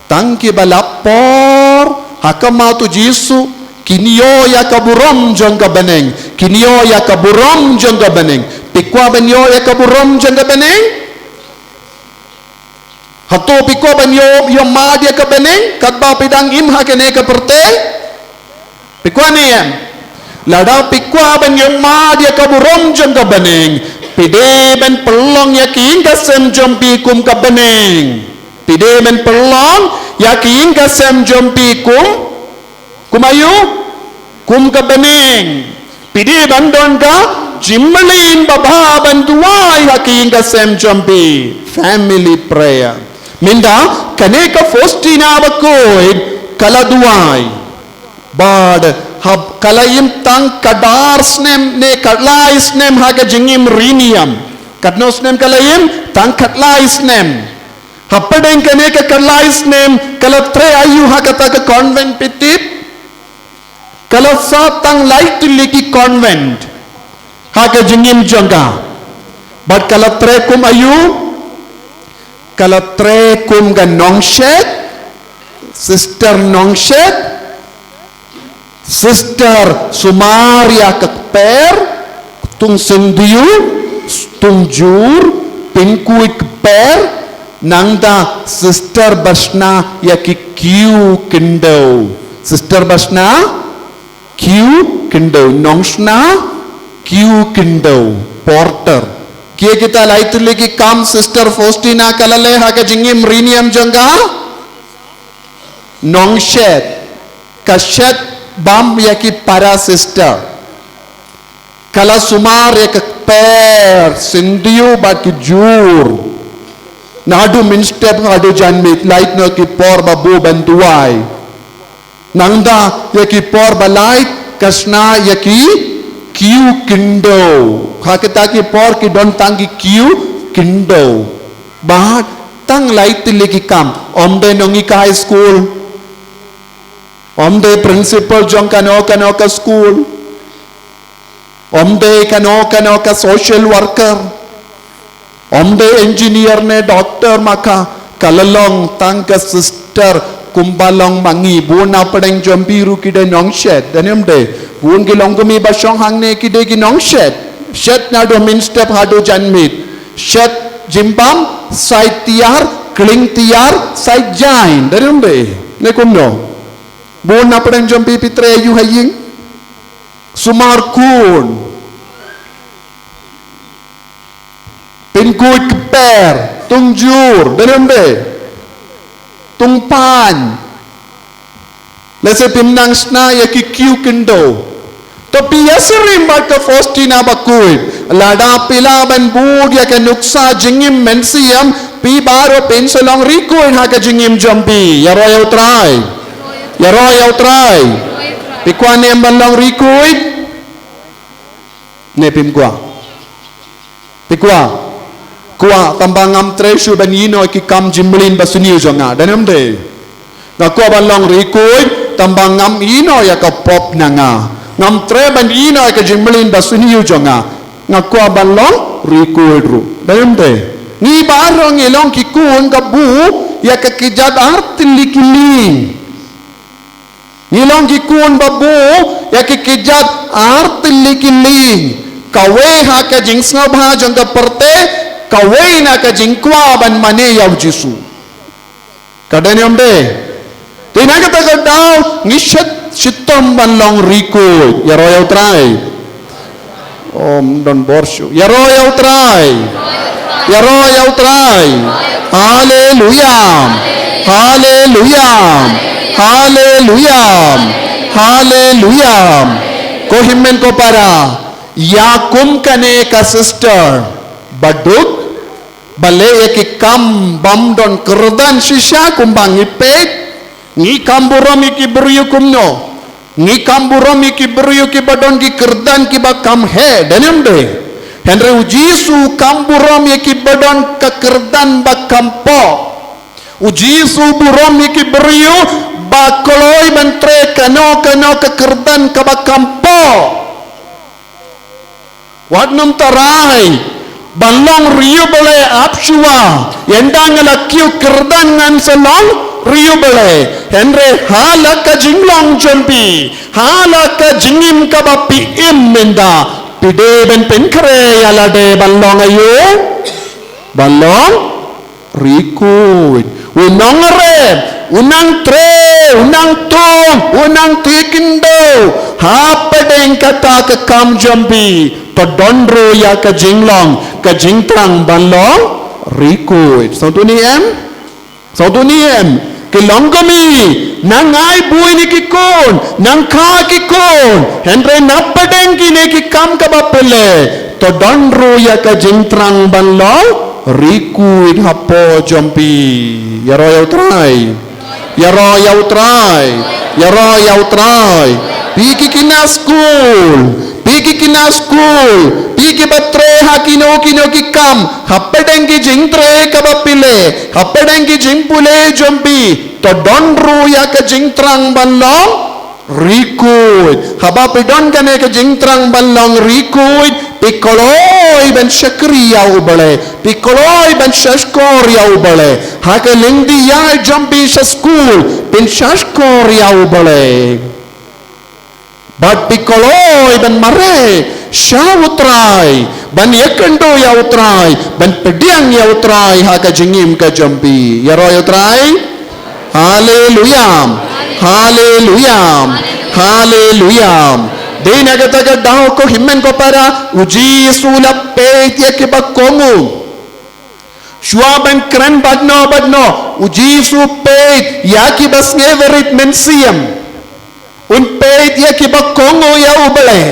Tang kiba lap por ha khmat U Jisu kin ïoh ïa ka burom jong ka bneng, kin ïoh ïa ka burom jong ka bneng. Phi kwah ban ïoh ïa ka burom jong ka bneng? Hato phi kwah ban ïoh, ïoh mad ïa ka bneng katba phi dang im ha kane ka pyrthei? Phi kwah ne em? Lada phi kwah ban ïoh mad ïa ka burom jong ka bneng, phi dei ban pynlong ïa ki ïing ki sem jong phi kum ka bneng. Phi dei ban pynlong ïa ki ïing ki sem jong phi kum, kum aïu? Kum ka bneng. Phi dei ban don ka jingmlien babha ban duwai ha ki ïing ki sem jong phi. Family prayer. Mynta kane ka Faustina Bakhuid ka la duwai. Bad haba ka la im tang khatar snem ne khatlai snem ha ka jingim riewniam. Katno snem ka la im? Tang khatlai snem. Hapdeng kane ka khatlai snem ka la trei aïu ha kata ka convent, phi tip? Ka la sah tang lai tylli ki convent ha ka jingim jong ka. Bad ka la trei kum aïu? Ka la trei kum ka nongshet Sister nongshet, sister sumar ïa ka kper, tung syndiew, tung jur, pynkuid kper, nangta sister ba shna ïa ki kiew khyndew. Sister ba shna kiew khyndew, nongshna kiew khyndew, porter. Kiei kita lai tylli ki kam Sister Faustina ka la leh ha ka jingim riewniam jong ka? Nongshet, ka shet bam ïa ki para sister. Ka la sumar ïa ka kper, syndiew bad ki jur. Naduh mynstep haduh janmiet, lait noh ki por ba buh ban duwai. Nangta ïa ki por ba lait ka shna ïa ki kiew khyndew. Ha kita ki por ki don tang ki kiew khyndew. Bad tang lai tylli ki kam. Ym dei nonghikai skul. Ym dei principal jong kano kano ka skul. Ym dei kano kano ka social worker. Ym dei engineer ne doctor, ma ka, ka la long tang ka sister kumba long ma ngi. Bun na pdeng jong phi ruh ki dei nongshet, dei ne ym dei? Bun ki longkmie ba shong hangne ki dei ki nongshet. Shet naduh mynstep haduh janmiet. Shet jingbam, sait tiar, kling tiar, sait jain, dei ne ym dei? Ne kumno? Bun na pdeng jong phi phi trei ïa u ha ïing. Sumar khun. Pynkuid kper, tung jur, dei ne ym dei? Tung pain. Lehse phim nang shna ïa ki kiew khyndew. To phi ïasyriem bad ka Faustina bakhuid. Lada phi lah ban bud ïa ka nuksa jingim mynsiem, phi baroh phin sa long riewkhuid ha ka jingim jong phi. Ïaroh ïa U Trai. Ïaroh ïa U Trai. Phi kwah ne em ban long riewkhuid? Ne phim kwah? Phi kwah? Kwah, tangba ngam treh shuh ban ïehnoh ïa ki kam jingmlien basniew jong nga, dei ne ym dei? Nga kwah ban long riewkhuid, tangba ngam ïehnoh ïa ka pop na nga. Ngam treh ban ïehnoh ïa ka jingmlien basniew jong nga. Nga kwah ban long riewkhuid ruh, dei ne ym dei? Ngi baroh ngi long ki khun ka buh ïa ka kjat ar tylli ki lieng. Ngi long ki khun ba buh ïa ki kjat ar tylli ki lieng. Kawei ha ka jingsngewbha jong ka pyrthei, kawei na ka jingkwah ban mane ïa U Jisu. Ka dei ne ym dei? Te na kata ka daw ngi shet shitom ban long riewkhuid. Ïaroh ïa U Trai. Ym don bor shuh. Ïaroh ïa U Trai. Ïaroh ïa U Trai. Haleluya. Haleluya. Haleluya. Haleluya. Ko hynmen ko para, ïa kum kane ka sister ba duk, ba leh ïa ki kam bym don kyrdan shisha kumba ngi peit, ngi kham burom ïa ki briew kumno? Ngi kham burom ïa ki briew kiba don ki kyrdan kiba kham heh, dei ne ym dei? Hynrei U Jisu u kham burom ïa kiba don ka kyrdan ba kham pop. U Jisu u burom ïa ki briew ba kloi ban trei kano kano ka kyrdan kaba kham pop. Wat nym tharai ban long riewblei ap shuwa. Ynda nga la kiew kyrdan ngan sa long riewblei. Hynrei ha la ka jinglong jong phi, ha la ka jingim kaba phi im mynta, phi dei ban pynkhreh ïa lade ban long aïu? Ban long riewkhuid. U nongrep, u nangtrei, u nangthung, u nangtei khyndew. Hapdeng kata ka kam jong phi, to don ruh ïa ka jinglong, ka jingthrang ban long riewkhuid. Sngewthuh ne em? Sngewthuh ne em? Ki longkmie nang ai buiñ ïa ki khun, nang kha ki khun. Hynrei napdeng kine ki kam kaba phi leh, to don ruh ïa ka jingthrang ban long riewkhuid hapoh jong phi. Ïaroh ïa U Trai. Ïaroh ïa U Trai. Ïaroh ïa U Trai. Phi ki khynnah skul, phi ki khynnah skul, phi kiba trei ha kino kino ki kam, hapdeng ki jingtrei kaba phi leh, hapdeng ki jingpule jong phi, to don ruh ïa ka jingthrang ban long riewkhuid. Haba phi don kane ka jingthrang ban long riewkhuid, phi kloi kloi ban shakri ïa U Blei, phi kloi ban shahshkor ïa U Blei. Ha ka lynti ïaid jong phi sha skul, phin shahshkor ïa U Blei. Bad phi kloi ban mareh sha U Trai, ban ïakynduh ïa U Trai, ban pdiang ïa U Trai ha ka jingim ka jong phi. Ïaroh ïa U Trai. Haleluya. Haleluya. Haleluya. Dei na kata ka daw ko hynmen ko para, U Jisu u la peit ïa kiba kohnguh. Shuwa ban kren bad no bad no, U Jisu u peit ïa kiba sngewrit mynsiem. Un peit ïa kiba kohnguh ïa U Blei.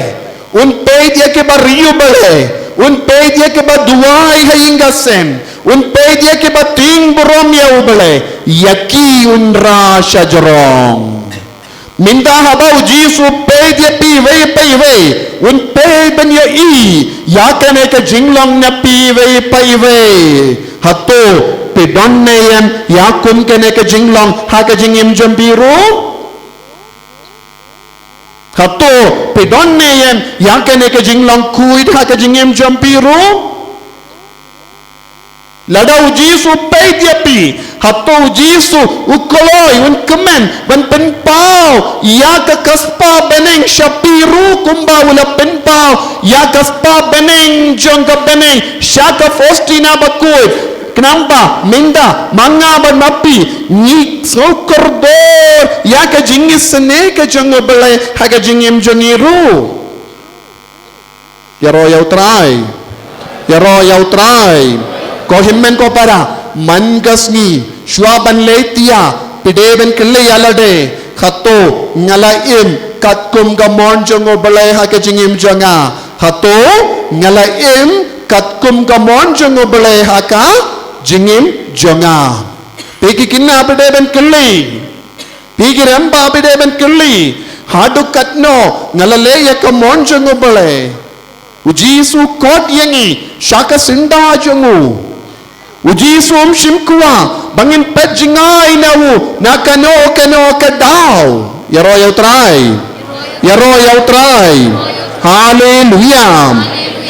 Un peit ïa kiba riewblei. Un peit ïa kiba duwai ha ïing ha sem. Un peit ïa kiba tieng burom ïa U Blei. Ïa ki un rah shajrong. Mynta haba U Jisu u peit ïa phi iwei pa iwei, un peit ban ïohi ïa kane ka jinglong na phi iwei pa iwei. Hato phi don ne em ïa kum kane ka jinglong ha ka jingim jong phi ruh? Hato phi don ne em ïa kane ka jinglong khuid ha ka jingim jong phi ruh? Lada U Jisu u peit ïa phi, hato U Jisu u kloi, un kmen ban pynpaw ïa ka, ka spah bneng sha phi ruh kumba u la pynpaw ïa ka spah bneng jong ka bneng sha ka Faustina bakhuid? Khnang ba mynta ma nga bad ma phi ngi sngewkordor ïa ka jingisynei ka jong U Blei ha ka jingim jong ngi ruh. Ïaroh ïa U Trai. Ïaroh ïa U Trai. Ko hynmen ko para, man ka sngi, shuwa ban leit thiah, phi dei ban kylli ïa lade, hato nga la im katkum ka mon jong U Blei ha ka jingim jong nga? Hato nga la im katkum ka mon jong U Blei ha ka jingim jong nga? Phi ki khynnah phi dei ban kylli. Phi ki rangbah phi dei ban kylli, haduh katno nga la leh ïa ka mon jong U Blei? U Jisu u khot ïa ngi sha ka syndah jong u. U Jisu um shym kwah ba ngin peit jngai na u na kano kano ka daw. Ïaroh ïa U Trai. Ïaroh ïa U Trai. Haleluya.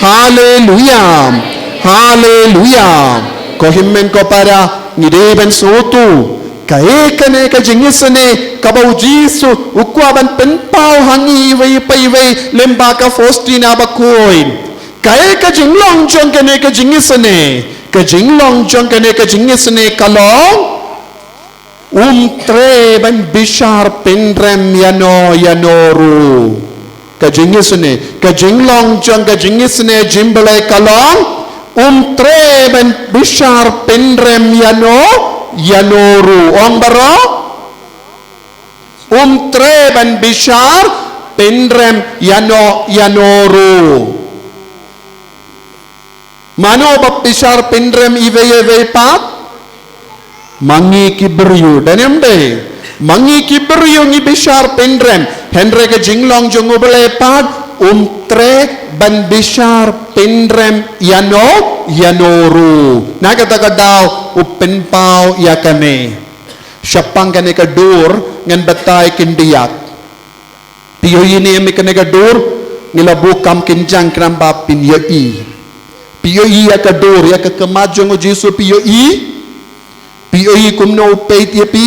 Haleluya. Haleluya. Ko hynmen ko para, ngi dei ban sngewthuh. Kaei kane ka jingisynei kaba U Jisu u kwah ban pynpaw ha ngi iwei pa iwei lyngba ka Faustina bakhuid? Kaei ka jinglong jong kane ka jingisynei? Ka jinglong jong kane ka jingisynei ka long, um treh ban bishar pynrem ïano ïano ruh. Ka jingisynei, ka jinglong jong ka jingisynei jingblei ka long, um treh ban bishar pynrem ïano ïano ruh. Ong baroh, um treh ban bishar pynrem ïano ïano ruh. Mano ba bishar pynrem iwei iwei pat? Ma ngi ki briew, dei ne em dei? Ma ngi ki briew ngi bishar pynrem. Hynrei ka jinglong jong U Blei pat, um treh ban bishar pynrem ïano ïano ruh. Na kata ka daw u pynpaw ïa kane. Shaphang kane ka dur ngan batai khyndiat. Phi ïohi ne em ïa kane ka dur? Ngi la buh kam kynjang khnang ba phin ïohi. Phi ïohi ïa ka dur, ïa ka khmat jong U Jisu, phi ïohi? Phi ïohi kumno u peit ïa phi?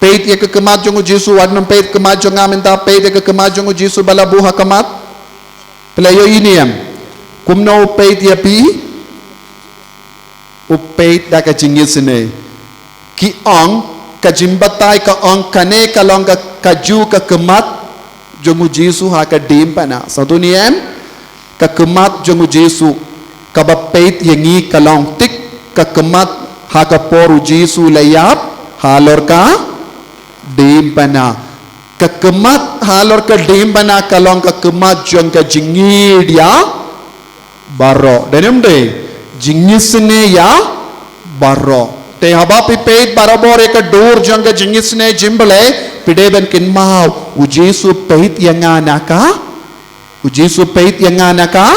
Peit ïa ka khmat jong U Jisu, wat nym peit khmat jong nga mynta, peit ïa ka khmat jong U Jisu ba la buh ha khmat. Phi la ïohi ne em kumno u peit ïa phi? U peit da ka jingisynei. Ki ong, ka jingbatai ka ong kane ka long ka, ka ju ka khmat jong U Jisu ha ka diengphna. Sngewthuh ne em? Ka khmat jong U Jisu kaba peit ïa ngi ka long tik ka khmat ha ka por U Jisu u la ïap halor ka diengphna. Ka khmat halor ka diengphna ka long ka khmat jong ka jingïeit ïa baroh. Dei ne em dei? Jingisynei ïa baroh. Te haba phi peit barabor ïa ka dur jong ka jingisynei jingblei, phi dei ban kynmaw, U Jisu u peit ïa nga na ka? U Jisu u peit ïa nga na ka?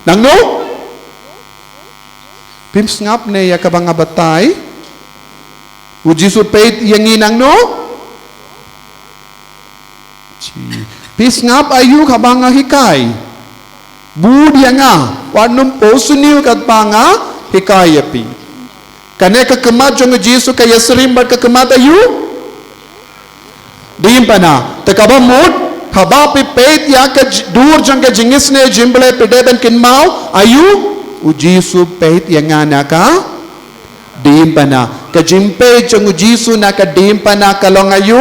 Nangno? Phim sngap ne ïa kaba nga batai? U Jisu u peit ïa ngi nangno? Chi. Phi sngap aïu kaba nga hikai? Bud ïa nga, wat nym poi sniew katba nga hikai ïa phi. Kane ka khmat jong u Jisu ka ïasyriem bad ka khmat aïu? Diengphna. Te kaba mut, haba phi peit ïa ka j-, dur jong ka jingisynei jong U Blei phi dei ban kynmaw, aïu? U Jisu peit ïa nga na ka diengphna. Ka jingpeit jong u Jisu na ka diengphna ka long aïu?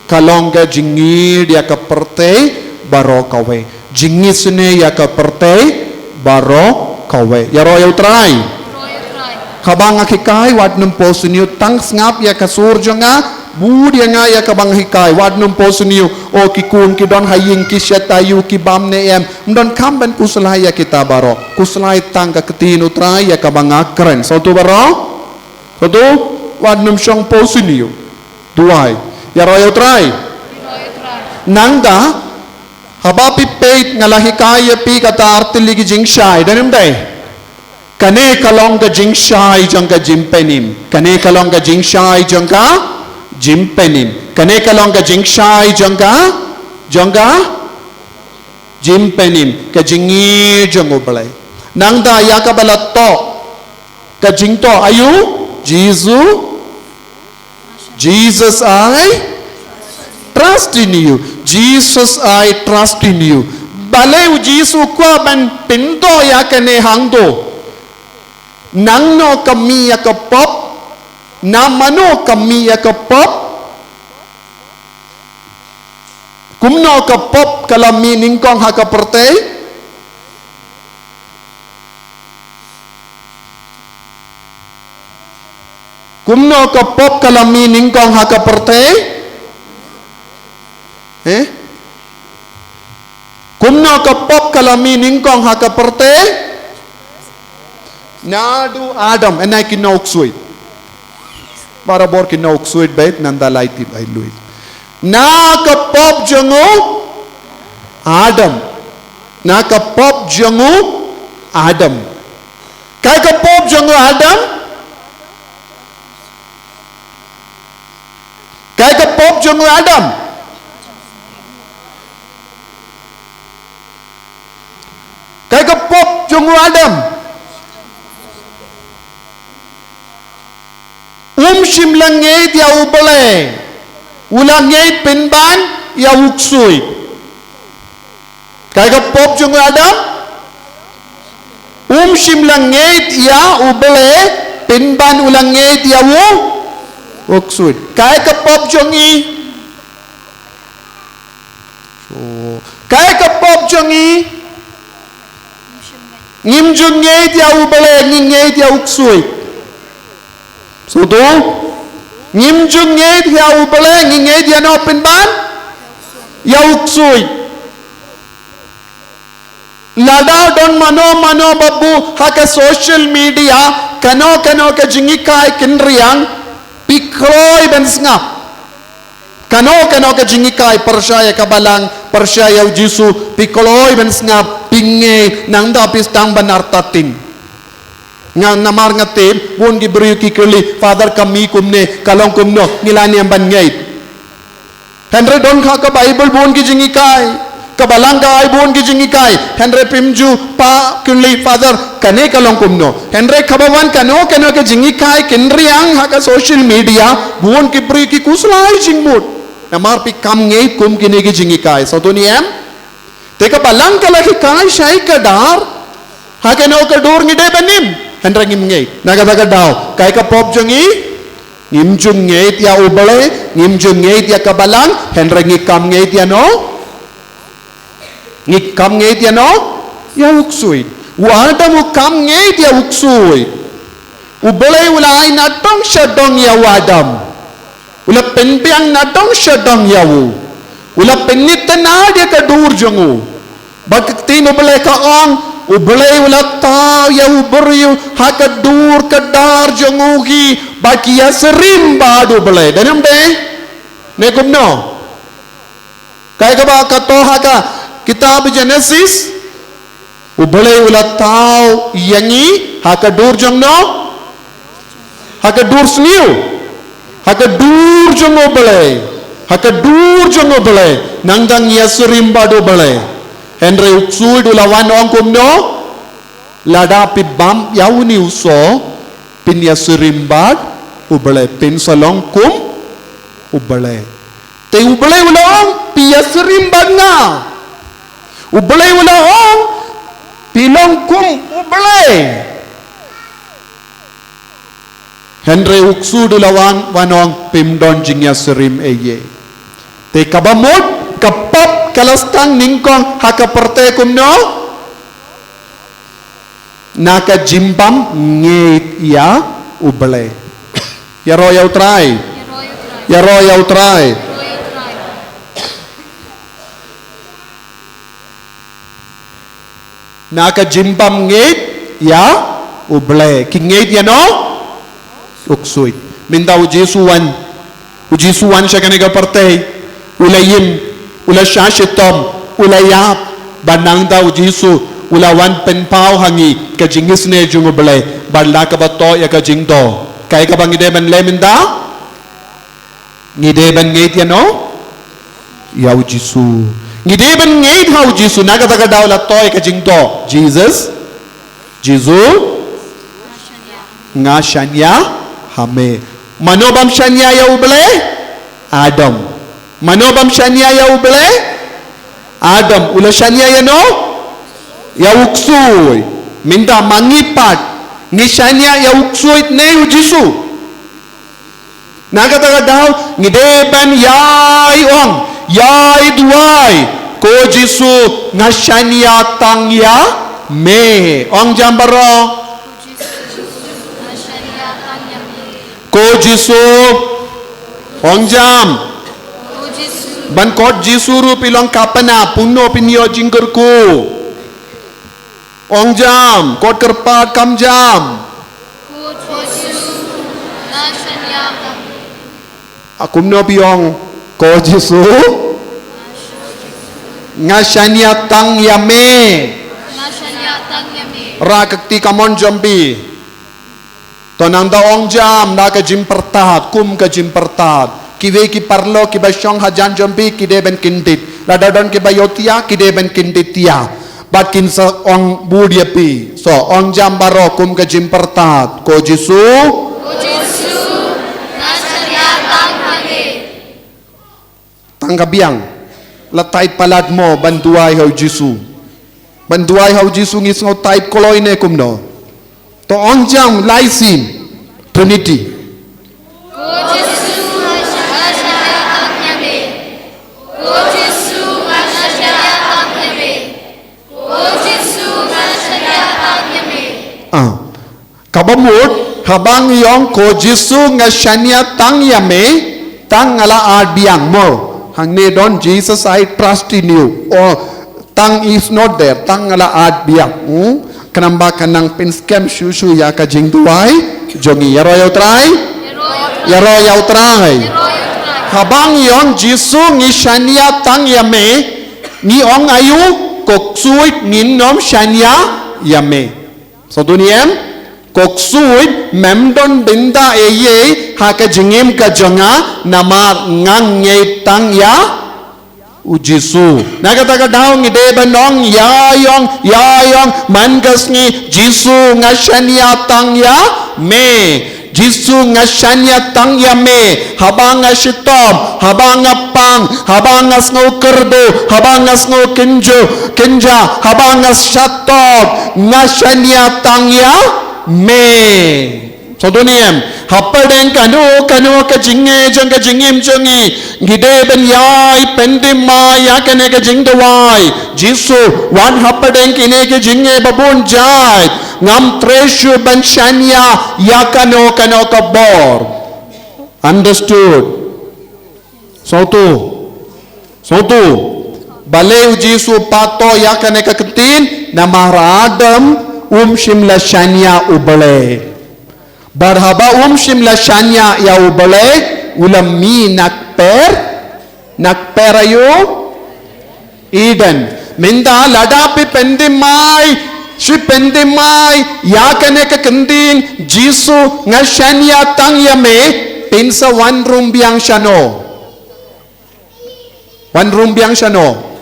Ka long ka jingïeit ïa ka pyrthei baroh kawei. Jingisynei ïa ka pyrthei baroh kawei. Ïaroh ïa U Trai. Kaba nga hikai, wat nym poi sniew, tang sngap ïa ka sur jong nga, bud ïa nga ïa kaba nga hikai, wat nym poi sniew. O ki khun ki don ha ïing ki shet aïu, ki bam ne em. Ym don kam ban khuslai ïa kita baroh. Khuslai tang ka ktien U Trai ïa kaba nga kren. Sngewthuh baroh? Sngewthuh, wat nym shong poi sniew. Duwai. Ïaroh ïa U Trai. Nangta, haba phi peit nga la hikai ïa phi kata ar tylli ki jingshai, dei ne ym dei? Kane ka long ka jingshai jong ka jingpynim. Kane ka long ka jingshai jong ka jingpynim. Kane ka long ka jingshai jong ka, jong ka jingpynim, ka jingïeit jong U Blei. Nangta ïa kaba la thoh, ka jingthoh aïu? Jisu, Jesus, I trust in you. Jesus, I trust in you. Balei u Jisu u kwah ban pynthoh ïa kane hangto? Nangno ka mih ïa ka pop? Na mano ka mih ïa ka pop? Kumno ka pop ka la mih nyngkong ha ka pyrthei? Kumno ka pop ka la mih nyngkong ha ka pyrthei? Eh? Kumno ka pop ka la mih nyngkong ha ka pyrthei? Naduh Adam, hynrei ki nongksuid. Barabor ki nongksuid beit, nangta lai tip ai lui. Na ka pop jong u Adam. Na ka pop jong u Adam. Kaei ka pop jong u Adam? Kaei ka pop jong u Adam? Kaei ka pop jong u Adam? Um shym la ngeit ïa U Blei. U la ngeit pynban ïa u ksuid. Kaei ka pop jong u Adam? Um shym la ngeit ïa U Blei, pynban u la ngeit ïa u, u ksuid. Kaei ka pop jong ngi? Kaei ka pop jong ngi? Ngim ju ngeit ïa U Blei, ngi ngeit ïa u ksuid. Sngewthuh? Ngim ju ngeit ïa U Blei, ngi ngeit ïa no pynban? Ïa u ksuid. Lada don mano mano ba buh ha ka social media kano kano ka jinghikai kynriang, phi kloi ban sngap. Kano kano ka jinghikai pyrshah ïa ka Balang, pyrshah ïa u Jisu, phi kloi ban sngap, phi ngeit, nangta phi sdang ban artatien. Nga, namar nga tip bun ki briew ki kylli, Father, ka mih kumne, ka long kumno, ngi la niam ban ngeit. Hynrei don ha ka Baibl bun ki jinghikai, ka Balang ka ai bun ki jinghikai. Hynrei phim ju pat kylli, Father, kane ka long kumno? Hynrei kaba wan kano kano ka jinghikai kynriang ha ka social media, bun ki briew ki khuslai jingmut. Namar phi kam ngeit kum kine ki jinghikai. Sngewthuh ne em? Te ka Balang ka la hikai shai kdar, ha kano ka dur ngi dei ban im, hynrei ngim ngeit. Na kata ka daw, kaei ka pop jong ngi? Ngim ju ngeit ïa U Blei, ngim ju ngeit ïa ka Balang, hynrei ngi kam ngeit ïa no? Ngi kam ngeit ïa no? Ïa u ksuid. U Adam u kam ngeit ïa u ksuid. U Blei u la ai nadong shadong ïa u Adam. U la pynbiang nadong shadong ïa u. U la pynïthuh ïa ka dur jong u. Ba ka ktien U Blei ka ong, U Blei u la thaw ïa u briew ha ka dur ka dar jong u hi, ba ki ïasyriem bad U Blei. Dei ne ym dei? Ne kumno? Kaei kaba ka thoh ha ka kitab Genesis, U Blei u la thaw ïa ngi ha ka dur jong no? Ha ka dur sniew. Ha ka dur jong U Blei. Ha ka dur jong U Blei. Nang dang ïasyriem bad U Blei. Hynrei u ksuid u la wan ong kumno? Lada phi bam ïa une u soh, phin ïasyriem bad U Blei, phin sa long kum U Blei. Te U Blei u la ong, phi ïasyriem bad nga. U Blei u la ong, phi long kum U Blei. Hynrei u ksuid u la wan, wan ong, phim don jingïasyriem ei ei. Te kaba mut, ka pop ka la sdang nyngkong ha ka pyrthei kumno? Na ka jingbymngeit ïa U Blei. Ïaroh ïa U Trai. Ïaroh ïa U Trai. Na ka jingbymngeit ïa U Blei. Ki ngeit ïano? U ksuid. Mynta u Jisu wan. U Jisu wan sha kane ka pyrthei. U la im. U la shah shitom. U la ïap. Bad nangta u Jisu u la wan pynpaw ha ngi ka jingisynei jong U Blei. Bad la kaba toh ïa ka jingdoh. Kaei kaba ngi dei ban leh mynta? Ngi dei ban ngeit ïano? Ïa u Jisu. Ngi dei ban ngeit ha u Jisu. Na kata ka daw la toh ïa ka jingdoh. Jesus. Jisu. Nga shaniah ha me. Mano bym shaniah ïa U Blei? Adam. Mano bym shaniah ïa U Blei? Adam. U la shaniah ïano? Ïa u ksuid. Mynta ma ngi pat. Ngi shaniah ïa u ksuid ne u Jisu? Na kata ka daw, ngi dei ban ïai ong, ïai duwai, ko Jisu nga shaniah tang ïa me. Ong jam baroh. Ko Jisu, ong jam. Ban kot Jisu ruh phi long ka pynap, kumno phin ïoh jingkyrkhu. Ong jam, kot kyrpad kam jam. Ko Jisu, nga shaniah tang. A kumno phi ong, ko Jisu? Nga shaniah tang ïa me. Nga shaniah tang ïa me. Rah ka kti kamon jong phi. To nangta ong jam da ka jingpyrthat, kum ka jingpyrthat. Kiwei ki paralok kiba shong hajan jong phi ki dei ban kyndit. Lada don kiba ïohthiah ki dei ban kyndit thiah. Bad kin sa ong bud ïa phi. So, ong jam baroh kum ka jingpyrthat. Ko Jisu. Ko Jisu, nga shaniah tang ha me. Tang ka biang. La tight palat mo ban duwai ha u Jisu. Ban duwai ha u Jisu ngi sngew tight kloi ne kumno. To ong jam lai sien. Trinity. Ko Jisu nga shaniah tang ïa me. Ko Jisu nga shaniah tang ïa me. Ko Jisu nga shaniah tang ïa me. Ah. Kaba mut, haba ngi ong ko Jisu nga shaniah tang ïa me, tang nga la at biang mo. Hangne don Jesus I trust in you. Oh, tang is not there, tang nga la at biang. Hmm? Khnang ba kan nang pynskhem shuh shuh ïa ka jingduwai jong ngi. Ïaroh ïa U Trai. Ïaroh ïa U Trai. Haba ngi ong Jisu ngi shaniah tang ïa me, ngi ong aïu, ko ksuid ngin nym shaniah ïa me. Sngewthuh ne em? Ko ksuid mem don bynta ei ei ha ka jingim ka jong nga namar nga ngeit tang ïa u Jisu. Na kata ka daw ngi dei ban ong ïa ïong, ïa ïong man ka sngi Jisu nga shaniah tang ïa me. Jisu nga shaniah tang ïa me, haba nga shitom, haba nga pang, haba nga sngew kyrduh, haba nga sngew kynjuh, kynjah, haba nga shatop, nga shaniah tang ïa me. Sngewthuh ne em, hapdeng kano kano ka jingeh jong ka jingim jong ngi, ngi dei ban ïai pyndem ïa kane ka jingduwai. Jisu, wat hapdeng kine ki jingeh ba bun jait ngam treh shuh ban shaniah ïa kano kano ka bor. Understood? Sngewthuh. Sngewthuh. Balei u Jisu u pat thoh ïa kane ka ktien? Namar Adam um shym la shaniah U Blei. Bad haba um shym la shaniah ïa U Blei, u la mih na kper, na kper aïu? Eden. Mynta lada phi pyndem, phi pyndem ïa kane ka ktien, Jisu nga shaniah tang ïa me, phin sa wan rung biang shano? Wan rung biang shano?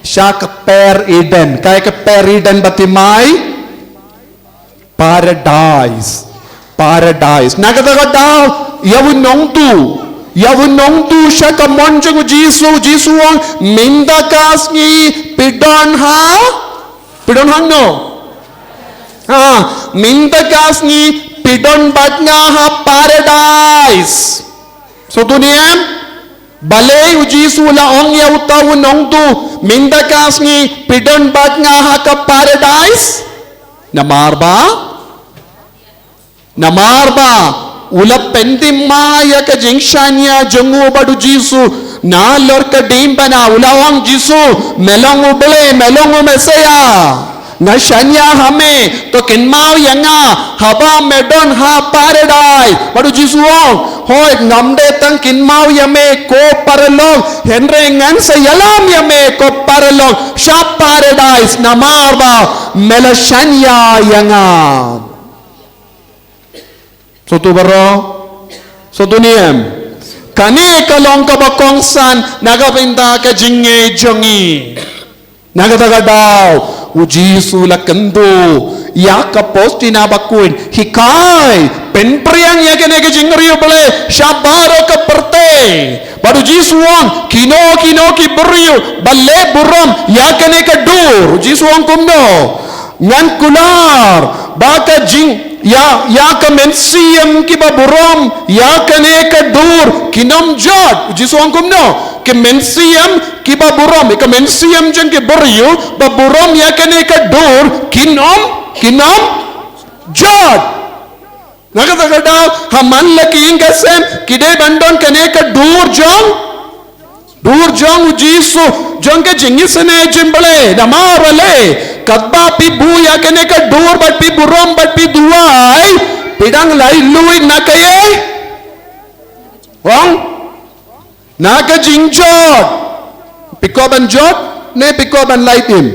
Sha ka per Eden. Kaei ka per Eden ba ti mai? Paradise. Paradise. Na kata ka daw, ïa u nongtuh. Ïa u nongtuh sha ka mon jong u Jisu, u Jisu u ong, mynta ka sngi phi don ha? Phi don hangno? Ha, mynta ka sngi phi don bad nga ha Paradise. Sngewthuh ne em? Balei u Jisu u la ong ïa uta u nongtuh, mynta ka sngi phi don bad nga ha ka Paradise? Namar ba, namar ba u la pynthymmai ïa ka jingshaniah jong u bad u Jisu. Nalor ka diengphna u la ong, Jisu, me long u Blei, me long u Messiah. Nga shaniah ha me, to kynmaw ïa nga haba me don ha Paradise. Bad u Jisu u ong, hooid, ngam dei tang kynmaw ïa me ko paralok, hynrei ngan sa ïalam ïa me ko paralok sha Paradise, namar ba me la shaniah ïa nga. Sngewthuh baroh? Sngewthuh ne em? Kane ka long kaba kongsan na ka bynta ka jingngeit jong ngi. Na kata ka daw, u Jisu u la kyntu ïa ka Postina ba khuid, hikai, pynpriang ïa kane ka jingriewblei sha baroh ka pyrthei. Bad u Jisu u ong, kino kino ki briew ba leh burom ïa kane ka dur. U Jisu u ong kumno? Ngan kular ba ka jing, ïa, ïa ka mynsiem kiba burom ïa kane ka dur kin ym jot. U Jisu u ong kumno? Ki mynsiem kiba burom, ïa ka mynsiem jong ki briew ba burom ïa kane ka dur kin ym, kin ym jot. Na kata ka daw, ha man la ki ïing ka sem ki dei ban don kane ka dur jong, dur jong u Jisu, jong ka jingisynei jingblei. Namar balei? Katba phi buh ïa kane ka dur bad phi burom bad phi duwai, phi dang lai luid na kaei? Ong? Na ka jingjot. Phi kwah ban jot ne phi kwah ban lait im?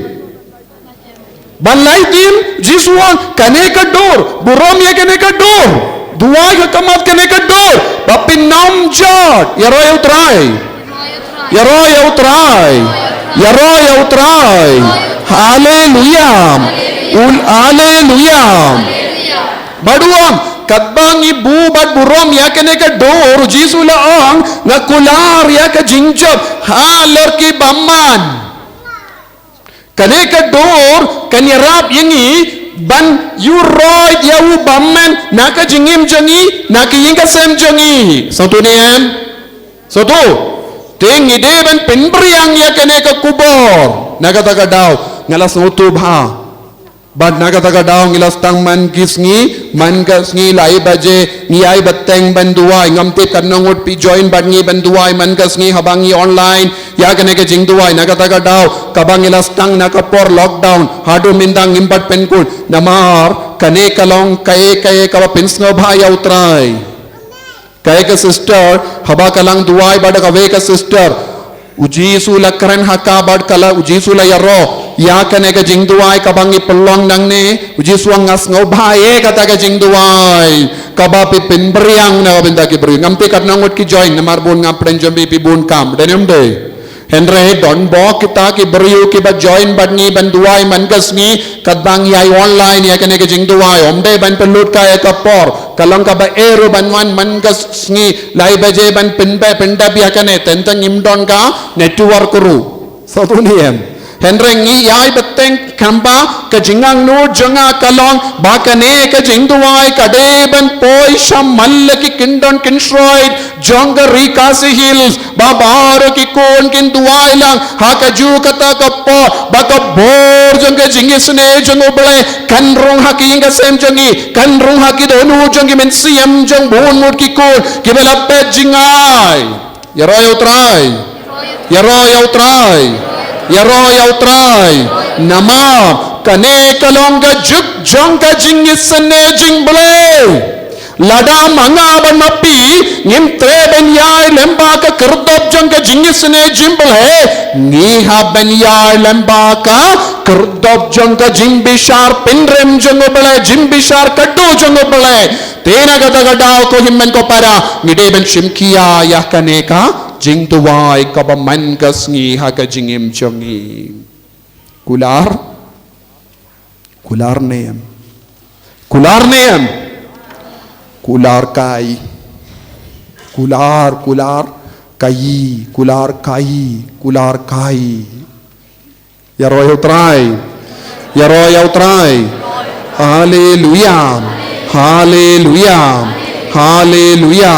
Ban lait im. Jisu u ong, kane ka dur, burom ïa kane ka dur, duwai ha khmat kane ka dur, ba phin ym jot. Ïaroh ïa u Trai. Ïaroh ïa u Trai. Ïaroh ïa u Trai. Haleluya. Ul, haleluya. Bad u ong, katba ngi buh bad burom ïa kane ka dur, u Jisu u la ong, nga kular ïa ka jingjop halor ki bymman. Kane ka dur kan ïarap ïa ngi ban ïuhroit ïa u bymman na ka jingim jong ngi, na ka ïing ka sem jong ngi. Sngewthuh ne em? Sngewthuh? Te ngi dei ban pynpriang ïa kane ka kubor. Na kata ka daw, nga la sngewthuh bha. Bad na kata ka daw ngi la sdang man ki sngi, man ka sngi lai baje, ngi ïai bteng ban duwai, ngam tip katno ngut phi join bad ngi ban duwai man ka sngi haba ngi online ïa kane ka jingduwai. Na kata ka daw kaba ngi la sdang na ka por lockdown haduh mynta ngim pat pynkut, namar kane ka long kaei kaei kaba pynsngewbha ïa u Trai. Kaei ka sister, haba ka la duwai bad kawei ka sister, u Jisu u la kren ha ka bad ka la, u Jisu u la ïaroh ïa kane ka jingduwai kaba ngi pynlong nangne. U Jisu u ong, nga sngewbha ïa kata ka jingduwai kaba phi pynpriang na ka bynta ki briew. Ngam tip katno ngut ki join, namar bun nga pyrshang jong phi, phi bun kam, dei ne ym dei? Hynrei don bok kita ki briew kiba join bad ngi ban duwai man ka sngi, katba ngi ïai online ïa kane ka jingduwai, ym dei ban pynlut ka ïa ka por, ka long kaba eh ruh ban wan man ka sngi lai baje ban pynbeit pyndap ïa kane, teng teng ngim don ka network ruh. Sngewthuh ne em? Hynrei ngi ïai bteng, kumba ka jingangnud jong nga ka long ba kane ka jingduwai ka dei ban poi sha man la ki kyndon kynshoit jong ka Ri Khasi Hills, ba baroh ki khun kin duwai lang ha kajuh kata ka por, ba ka bor jong ka jingisynei jong U Blei kan rung ha ka ïing ka sem jong ngi, kan rung ha ki dohnud jong ki mynsiem jong bun ngut ki khun kiba la peit jngai. Ïaroh ïa U Trai. Ïaroh ïa U Trai. Ïaroh ïa U Trai. Namar kane ka long ka juk jong ka jingisynei jingblei. Lada ma nga bad ma phi ngim treh ban ïai lem bad ka khyrdop jong ka jingisynei jingblei, ngi hap ban ïai lem bad ka khyrdop jong ka jingbishar pynrem jong U Blei, jingbishar kyrduh jong U Blei. Te na kata ka daw, ko hynmen ko para, ngi dei ban shim khia ïa kane ka jingduwai kaba man ka sngi ha ka jingim jong ngi. Kular. Kular ne em? Kular ne em? Kular kai. Kular, kular kai, kular kai, kular kai. Ïaroh ïa U Trai. Ïaroh ïa U Trai. Haleluya. Haleluya. Haleluya.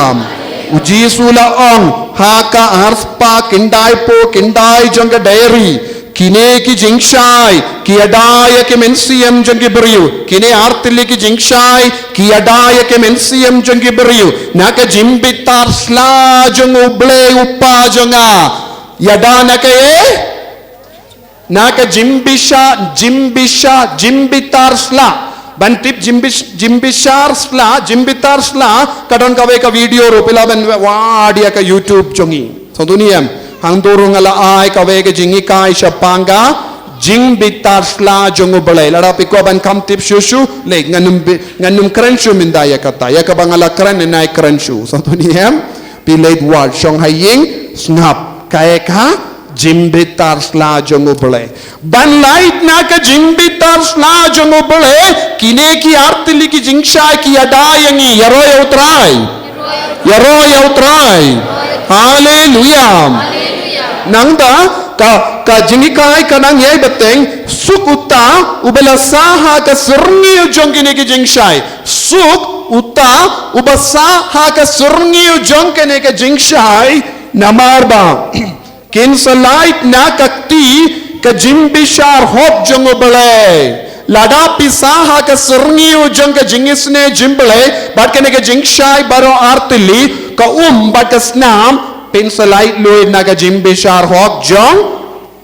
U Jisu la ong ha ka arspah khyndai phew khyndai jong ka diary, kine ki jingshai ki ïada ïa ki mynsiem jong ki briew. Kine artylli ki jingshai ki ïada ïa ki mynsiem jong ki briew. Na ka jingbitar sla jong U Blei U Kpa jong nga. Ïada na kaei? Na ka jingbishar, jingbishar, jingbitar sla. Ban tip jingbish-, jingbishar sla, jingbitar sla, ka don kawei ka video ruh, phi lah ban wad ïa ka YouTube jong ngi. Sngewthuh ne em? Hangto ruh nga la ai kawei ka jinghikai shaphang ka jingbitar sla jong U Blei. Lada phi kwah ban kham tip shuh shuh, leit, ngan ym bi-, ngan ym kren shuh mynta ïa kata. Ïa kaba nga la kren, ngan ai kren shuh. Sngewthuh ne em? Phi leit wad, shong ha ïing, sngap. Kaei ka jingbitar sla jong U Blei. Ban lait na ka jingbitar sla jong U Blei, kine ki artylli ki jingshai ki ïada ïa ngi. Ïaroh ïa U Trai. Ïaroh ïa U Trai. Haleluya. Nangta ka, ka jinghikai ka nang ïai bteng, suk uta uba la sah ha ka syrngiew jong kine ki jingshai. Suk uta uba sah ha ka syrngiew jong kine ki jingshai, namar ba kin sa lait na ka kti ka jingbishar hok jong U Blei. Lada phi sah ha ka syrngiew jong ka jingisynei jong U Blei bad kane ka jingshai baroh artylli, ka um bad ka snam, phin sa lait lut na ka jingbishar hok jong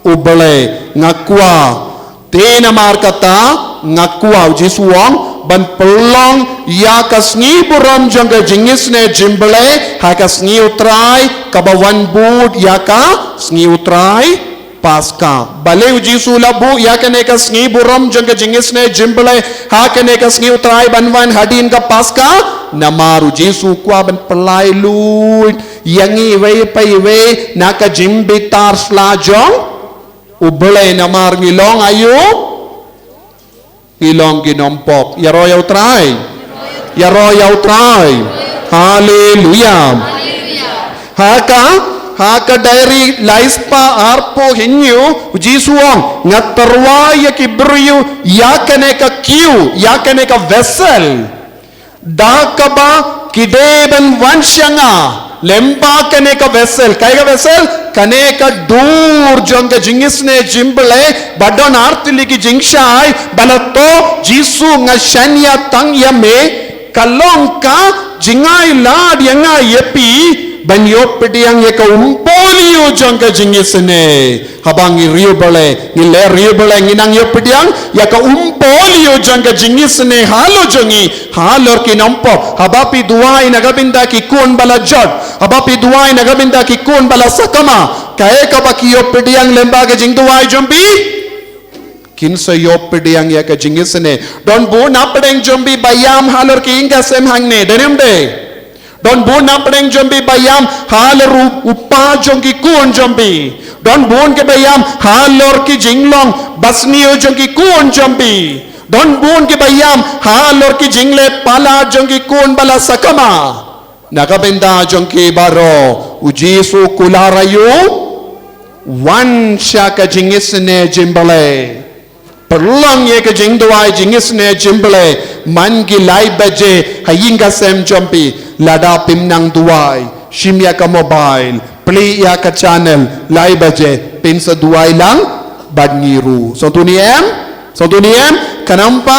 U Blei. Nga kwah. Te namar kata nga kwah, U Jisu u ong, ban pynlong ïa ka sngi burom jong ka jingisynei jong U Blei ha ka sngi U Trai, kaba wan bud ïa ka sngi U Trai Paska. Balei U Jisu u la buh ïa kane ka sngi burom jong ka jingisynei jong U Blei ha kane ka sngi U Trai ban wan hadien ka Paska? Namar U Jisu u kwah ban pynlait lut ïa ngi iwei pa iwei na ka jingbitar sla jong U Blei, namar ngi long aïu? Ngi long ki nongpop. Ïaroh ïa U Trai. Ïaroh ïa U Trai. Haleluya. Ha ka, ha ka diary lai spah arphew hynñiew, U Jisu u ong, nga tyrwa ïa ki briew ïa kane ka kiew, ïa kane ka vessel. Da kaba ki dei ban wan sha nga lyngba kane ka vessel. Kaei ka vessel? Kane ka dur jong ka jingisynei jong U Blei, ba don artylli ki jingshai, ba la to Jisu, nga shaniah tang ïa me, ka long ka jingai lad ïa nga ïa phi, ban ïoh pdiang ïa ka umpohliew jong ka jingisynei. Haba ngi riewblei, ngi leh riewblei, ngi nang ïoh pdiang ïa ka umpohliew jong ka jingisynei halor jong ngi, halor ki nongpop. Haba phi duwai na ka bynta ki khun ba la jot, haba phi duwai na ka bynta ki khun ba la sakma, kaei kaba ki ïoh pdiang lyngba ka jingduwai jong phi? Kin sa ïoh pdiang ïa ka jingisynei. Don bun na pdeng jong phi ba ïam halor ki ïing ka sem hangne, dei ne ym dei? Don bun na pdeng jong phi ba ïam halor u, u kpa jong ki khun jong phi. Don bun ki ba ïam halor ki jinglong basniew jong ki khun jong phi. Don bun ki ba ïam halor ki jingleh palat jong ki khun ba la sakma. Na ka bynta jong ki baroh, U Jisu u kular aïu? Wan sha ka jingisynei jong U Blei. Pynlong ïa ka jingduwai jingisynei jong U Blei man ki lai baje ha ïing ka sem jong phi. Lada phim nang duwai, shim ïa ka mobile, plie ïa ka channel, lai baje, phin sa duwai lang bad ngi ruh. Sngewthuh ne em? Sngewthuh ne em? Khnang ba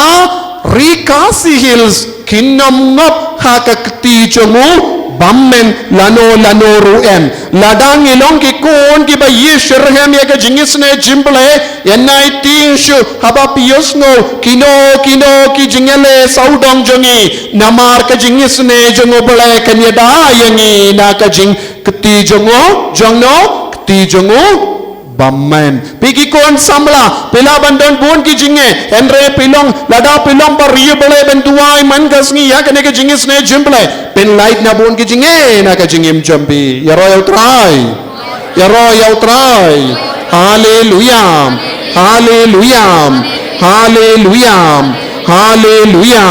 ri Khasi Hills kin ym ngop ha ka kti jong u bymmen lano lano ruh em. Lada ngi long ki khun ki ba ïasyrhem ïa ka jingisynei jong U Blei, ïa nai tieng shuh haba phi ïohsngew kino kino ki jingïaleh sawdong jong ngi, namar ka jingisynei jong U Blei kan ïada ïa ngi na ka jingkti jong u, jong no, kti jong u bymmen. Phi ki khun samla, phi lah ban don bun ki jingeh, hynrei phi long, lada phi long ba riewblei ban duwai man ka sngi ïa kane ka jingisynei jong U Blei, phin lait na bun ki jingeh na ka jingim jong phi. Ïaroh ïa U Trai. Ïaroh ïa U Trai. Haleluya. Haleluya. Haleluya. Haleluya.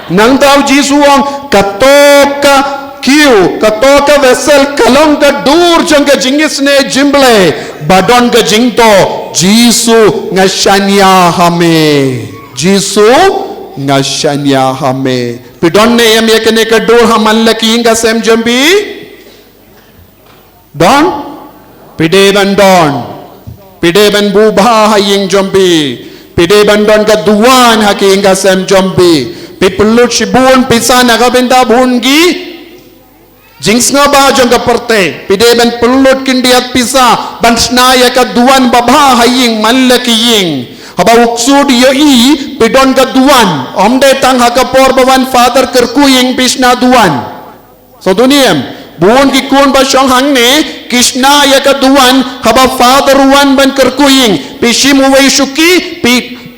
Nangta u Jisu u ong, kato ka kiew, kato ka vessel ka long ka dur jong ka jingisynei jingblei, ba don ka jingto, Jisu nga shaniah ha me. Jisu nga shaniah ha me. Phi don ne em ïa kane ka dur ha man la ki ïing ka sem jong phi? Don? Phi dei ban don. Phi dei ban buh bha ha ïing jong phi. Phi dei ban don ka duwan ha ki ïing ka sem jong phi. Phi pynlut shibun pisa na ka bynta bun ki jingsngewbha jong ka pyrthei. Phi dei ban pynlut khyndiat pisa ban shna ïa ka duwan babha ha ïing man la ki ïing. Haba u ksu u ïohi phi don ka duwan, ym dei tang ha ka por ba wan Father kyrkhu ïing phi shna duwan. Sngewthuh ne em? Bun ki khun ba shong hangne ki shna ïa ka duwan haba Father u wan ban kyrkhu ïing. Phi shim uwei u shuki, phi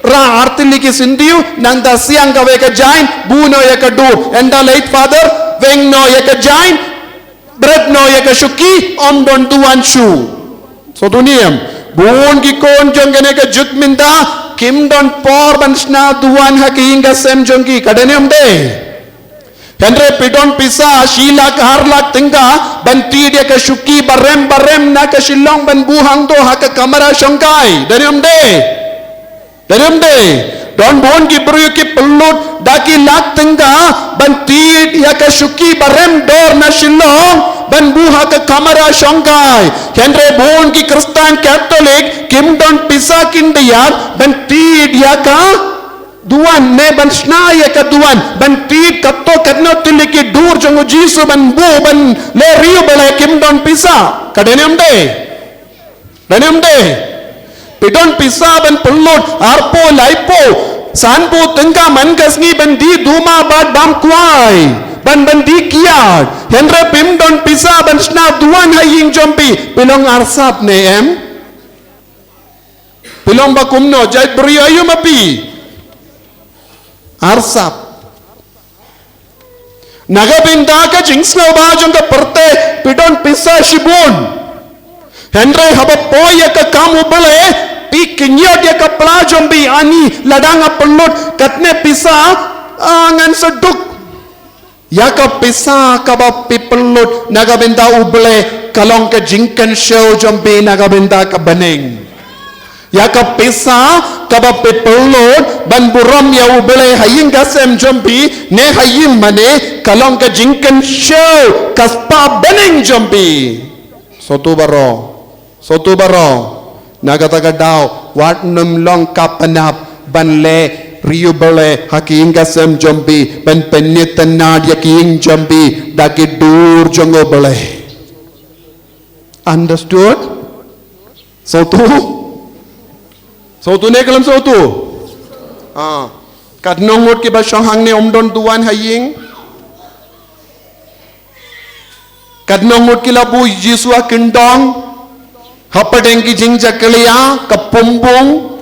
rah artylli ki syntiew, nangta siang kawei ka jain, buh noh ïa ka dur. Ynda leit Father, weng noh ïa ka jain, bret noh ïa ka shuki, ym don duwan shuh. Sngewthuh ne em? Bun ki khun jong kane ka juk mynta kim don por ban shna duwan ha ki ïing ka sem jong ki. Ka dei ne ym dei? Hynrei phi don pisa shi lak ar lak tyngka ban thied ïa ka shuki barem barem na ka Shillong ban buh hangto ha ka kamra shongkai. Dei ne ym dei? Dei ne ym dei? Don bun ki briew ki pynlut da ki lak tyngka ban thied ïa ka shuki barem dor na Shillong ban buh ha ka kamra shongkai. Hynrei bun ki Khristan Katholik kim don pisa khyndiat ban thied ïa ka duwan ne ban shna ïa ka duwan, ban thied kato katno tylli ki dur jong u Jisu ban buh ban leh riewblei, kim don pisa. Ka dei ne ym dei? Dei ne ym dei? Phi don pisa ban pynlut arphew, laiphew, sanphew tyngka man ka sngi ban die duma bad bam kwai, ban, ban die kiad. Hynrei phim don pisa ban shna duwan ha ïing jong phi, phi long arsap ne em? Phi long ba kumno, jait briew aïu ma phi? Arsap. Na ka bynta ka jingsngewbha jong ka pyrthei phi don pisa shibun. Hynrei haba poi ïa ka kam U Blei, phi kynjat ïa ka pla jong phi, ani lada nga pynlut katne pisa, ah, ngan sa duk. Ïa ka pisa kaba phi pynlut na ka bynta U Blei ka long ka jingkynshew jong phi na ka bynta ka bneng. Ïa ka pisa kaba phi pynlut ban burom ïa U Blei ha ïing ka sem jong phi ne ha ïing mane, ka long ka jingkynshew ka spah bneng jong phi. Sngewthuh baroh. Sngewthuh baroh, na kata ka daw wat nym long ka pynap ban leh riewblei ha ki ïing ka sem jong phi, ban pynitynnad ïa ki ïing jong phi da ki dur jong U Blei. Understood? Sngewthuh? Sngewthuh ne khlem sngewthuh? Ah, katno ngut kiba shong hangne ym don duwan ha ïing? Katno ngut ki la buh Jisu ha kyndong hapdeng ki jingjakhlia, ka pumbung?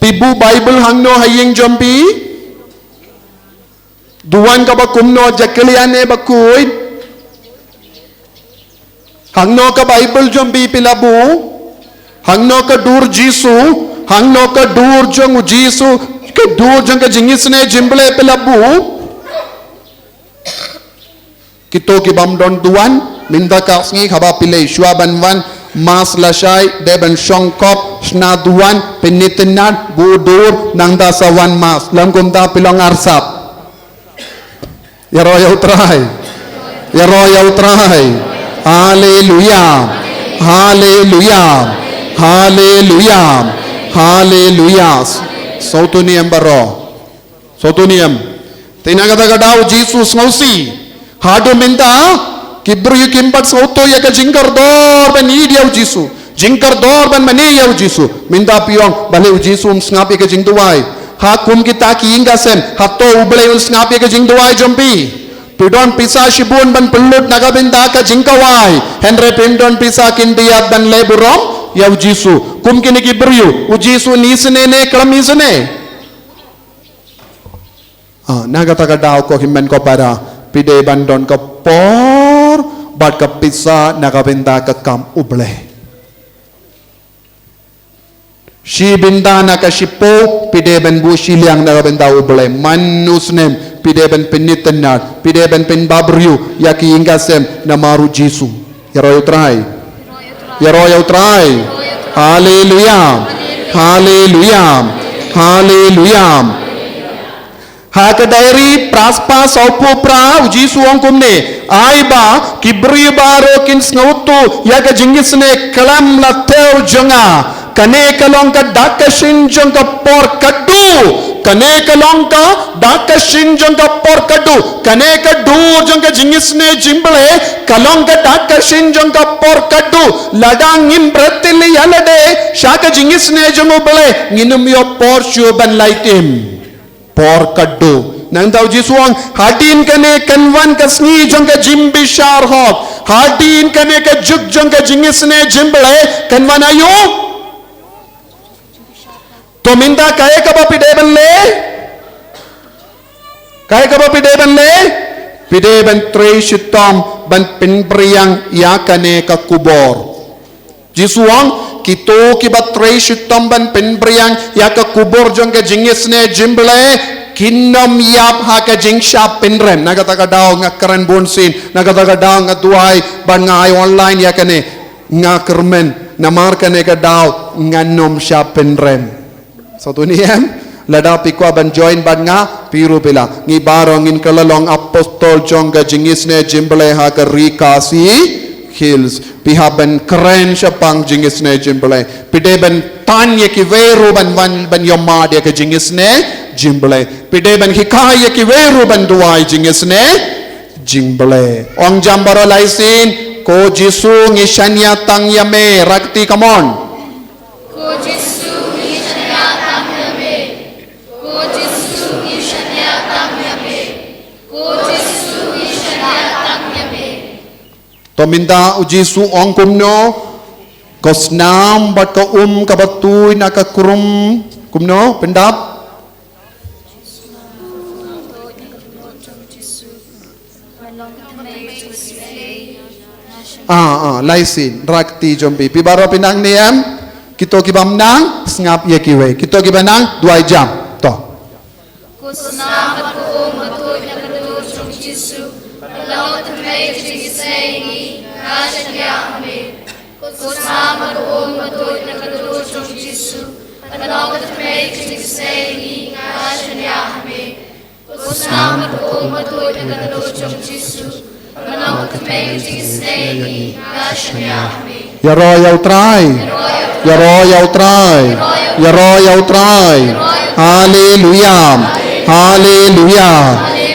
Phi buh Baibl hangno ha ïing jong phi? Duwan kaba kumno, jakhlia ne bakhuid? Hangno ka Baibl jong phi phi la buh? Hangno ka dur Jisu? Hangno ka dur jong u Jisu? Ka dur jong ka jingisynei jingblei phi la buh? Kito ki bym don duwan, mynta ka sngi haba phi leit shuwa ban wan mass lashai, dei ban shong kop, shna duwan, pynitynnad, buh dur, nangta sa wan mass. Lym kumta phi long arsap. Ïaroh ïa U Trai. Ïaroh ïa U Trai. Haleluya. Haleluya. Haleluya. Haleluya. Sngewthuh ne em baroh? Sngewthuh ne em? Te na kata ka daw Jisu sngewsih. Haduh mynta ki briew kim pat sngewthuh ïa ka jingkordor ban ïeit ïa u Jisu, jingkordor ban mane ïa u Jisu. Mynta phi ong balei u Jisu um sngap ïa ka jingduwai? Ha kum kita ki ïing ka sem, hato U Blei un sngap ïa ka jingduwai jong phi? Phi don pisa shibun ban pynlut na ka bynta ka jingkawai, hynrei phim don pisa khyndiat ban leh burom ïa u Jisu. Kum kine ki briew, u Jisu un isynei ne khlem isynei? Ah, na kata ka daw ko hynmen ko para, phi dei ban don ka por bad ka pisa na ka bynta ka kam U Blei. Shi bynta na ka shiphew, phi dei ban buh shiliang na ka bynta U Blei. Man u snem, phi dei ban pynitynnad, phi dei ban pynbhabriew ïa ki ïing ki sem namar u Jisu. Ïaroh ïa U Trai. Ïaroh ïa U Trai. Haleluia. Haleluia. Haleluia. Ha ka Diary phra spah sawphew phra, u Jisu u ong kumne: Ai ba ki briew baroh kin sngewthuh ïa ka jingisynei khlem la thew jong nga. Kane ka long ka dak ka shin jong ka por kaba khatduh. Kane ka long ka dak ka shin jong ka por kaba khatduh. Kane ka dur jong ka jingisynei jong U Blei ka long ka dak ka shin jong ka por khatduh. Lada ngim bret ïalade sha ka jingisynei jong U Blei, ngin ym ïoh por shuh ban lait im. Por khatduh. Nangta u Jisu u ong, hadien kane kan wan ka sngi jong ka jingbishar hok. Hadien kane ka juk jong ka jingisynei jong U Blei kan wan aïu? To mynta kaei kaba phi dei ban leh? Kaei kaba phi dei ban leh? Phi dei ban trei shitom ban pynphriang ïa kane ka khubor. Jisu u ong, kito kiba trei shitom ban pynphriang ïa ka khubor jong ka jingisynei jong U Blei kin ym ïap ha ka jingshah pynrem. Na kata ka daw nga kren bun sien, na kata ka daw nga duwai bad nga ai online ïa kane. Nga kyrmen, namar kane ka daw ngan ym shah pynrem. Sngewthuh ne em? Lada phi kwah ban join bad nga, phi ruh phi lah. Ngi baroh ngin kylla long apostol jong ka jingisynei jong U Blei ha ka ri Khasi Hills. Phi hap ban kren shaphang jingisynei jong U Blei. Phi dei ban tan ïa kiwei ruh ban, ban, ban ïohmad ïa ka jingisynei jong U Blei. Phi dei ban hikai ïa kiwei ruh ban duwai jingisynei jong U Blei. Ong jam baroh lai sien, ko Jisu ngi shaniah tang ïa me, rakti, come on. Ko Jisu ngi shaniah tang ïa me. Ko Jisu ngi shaniah tang ïa me. Ko Jisu ngi shaniah tang ïa me. To mynta u Jisu u ong kumno? Ko snam bad ka um kaba tuid na ka krum, kumno? Pyndap. Ah, ah, lai sien, rakti jong phi. Phi baroh phi nang ne em? Kito kibym nang, sngap ïa kiwei. Kito kiba nang, duwai jam. To. Ko snam bad ko um ba tuid na ka dur jong u Jisu, pynlong ka thymmei ka jingisynei ïa ngi, nga shaniah ha me. Ko snam bad ko um ba tuid na ka dur jong u Jisu, pynlong ka thymmei ka jingisynei ïa ngi, nga shaniah ha me. Ko snam bad ko um ba tuid na ka dur jong u Jisu, pynlong ka thymmei ka jingisynei ïa ngi, nga shaniah ha me. Ïaroh ïa U Trai. Ïaroh ïa U Trai. Ïaroh ïa U Trai. Haleluia. Haleluia.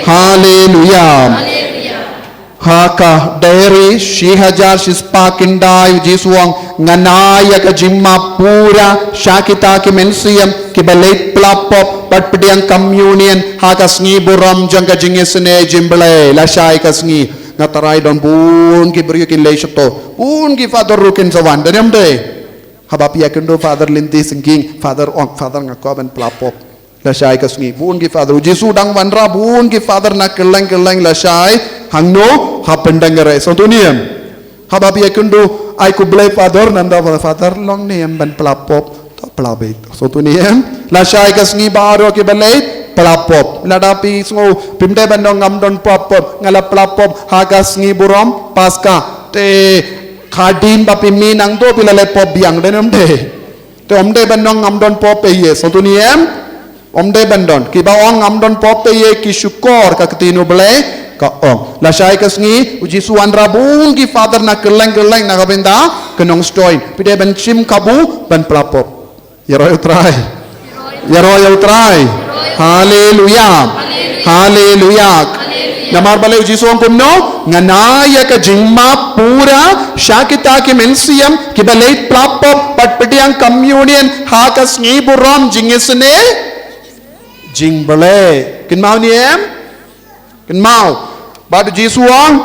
Haleluia. Ha ka Diary shi hajar shispah khyndai, u Jisu u ong, ngan ai ïa ka jingmap pura sha kita ki mynsiem kiba leit pla pop bad pdiang communion ha ka sngi burom jong ka jingisynei jong U Blei. Lashai ka sngi nga tharai don bun ki briew kin leit shato, bun ki father ruh kin sa wan, don ne ym dei? Haba phi ïakynduh Father Lynti Syngking, Father ong, Father nga kwah ban pla pop. Lashai ka sngi bun ki father, u Jisu dang wanrah, bun ki father na kylleng kylleng lashai hangno, ha Pyndengrei. Sngewthuh ne em? Haba phi ïakynduh, ai khublei Father, nanda Father, long ne em ban pla pop? To pla beit. Sngewthuh ne em? Lashai ka sngi baroh kiba leit pla pop. Lada phi sngew phim dei ban ong ngam don pop pop, nga la pla pop ha ka sngi burom Paska, te hadien ba phi mih nangto phi la leit pop biang, don ne ym dei? Te ym dei ban ong ngam don pop ei, sngewthuh ne em? Ym dei ban don. Kiba ong ngam don pop ei ki shukor ka ktien U Blei ka ong. Lashai ka sngi u Jisu u wanrah bun ki father na kylleng kylleng na ka bynta ka Nongstoiñ. Phi dei ban shim kabu ban pla pop. Ïaroh ïa U Trai. Ïaroh ïa U Trai. Haleluia. Haleluia. Namar balei u Jisu u ong kumno? Ngan ai ïa ka jingmap pura sha kita ki mynsiem kiba leit pla pop bad pdiang communion ha ka sngi burom jingisynei jong U Blei. Kynmaw ne em? Kynmaw. Bad u Jisu u ong,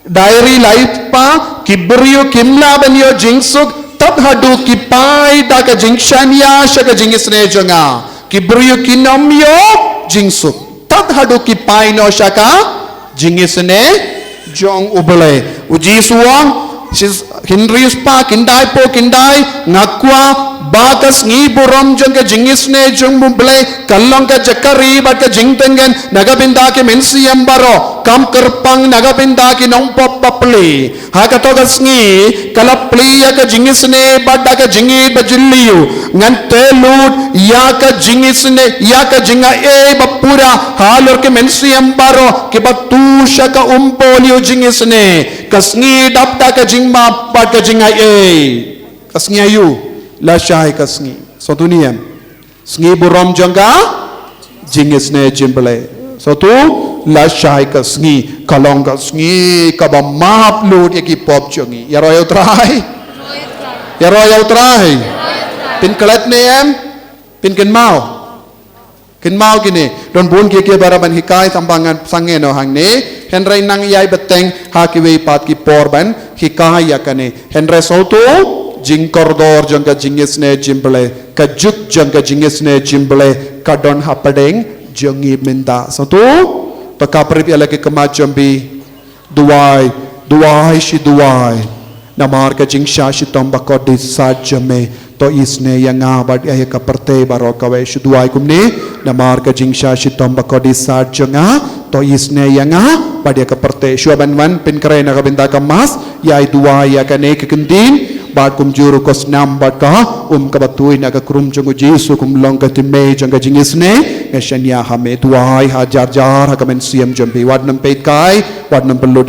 Diary lai spah, ki briew kim lah ban ïoh jingsuk tad haduh ki phai da ka jingshaniah sha ka jingisynei jong nga. Ki briew kin ym ïoh jingsuk tad haduh ki phai noh sha ka jingisynei jong U Blei. U Jisu u ong, shi, hynriew spah khyndai phew khyndai, nga kwah Ba ka sngi burom jong ka jingisynei jong U Blei ka long ka jaka ri bad ka jingtyngen na ka bynta ki mynsiem baroh, kam kyrpang na ka bynta ki nongpop bapli. Ha kato ka sngi ka la plie ïa ka jingisynei bad da ka jingïeit ba jylliew. Ngan tei lut ïa ka jingisynei, ïa ka jingaiei ba pura halor ki mynsiem baroh kiba tu sha ka umpohliew jingisynei. Ka sngi dap da ka jingmap bad ka jingaiei. Ka sngi aïu? Lashai ka sngi. Sngewthuh ne em? Sngi burom jong ka jingisynei jong U Blei. Sngewthuh? Lashai ka sngi ka long ka sngi kaba map lut ïa ki pop jong ngi. Ïaroh ïa U Trai. Ïaroh ïa U Trai. Pynklet ne em? Pynkynmaw. Kynmaw kine, don bun kiei kiei ba lah ban hikai, tang ba ngan sangeh noh hangne. Hynrei nang ïai bteng ha kiwei pat ki por ban hikai ïa kane. Hynrei sngewthuh, jingkordor jong ka jingisynei jong U Blei, ka juk jong ka jingisynei jong U Blei ka don hapdeng jong ngi mynta. Sngewthuh? To kap rip ïa la ki khmat jong phi. Duwai, duwai shi duwai. Namar ka jingshah shitom ba kordit sat jong me, to isynei ïa nga bad ïa ka pyrthei baroh kawei. Shu duwai kumne, namar ka jingshah shitom ba kordit sat jong nga, to isynei ïa nga bad ïa ka pyrthei. Shuwa ban wan pynkhreh na ka bynta ka Mass, ïai duwai ïa kane ka ktien, bad kumjuh ruh ka snam bad ka um kaba tuid na ka krum jong U Jisu kum long ka tyngeh jong ka jingisynei. Nga shaniah ha me, duwai ha jar jar ha ka mynsiem jong phi. Wat nym peitkai, wat nym pynlut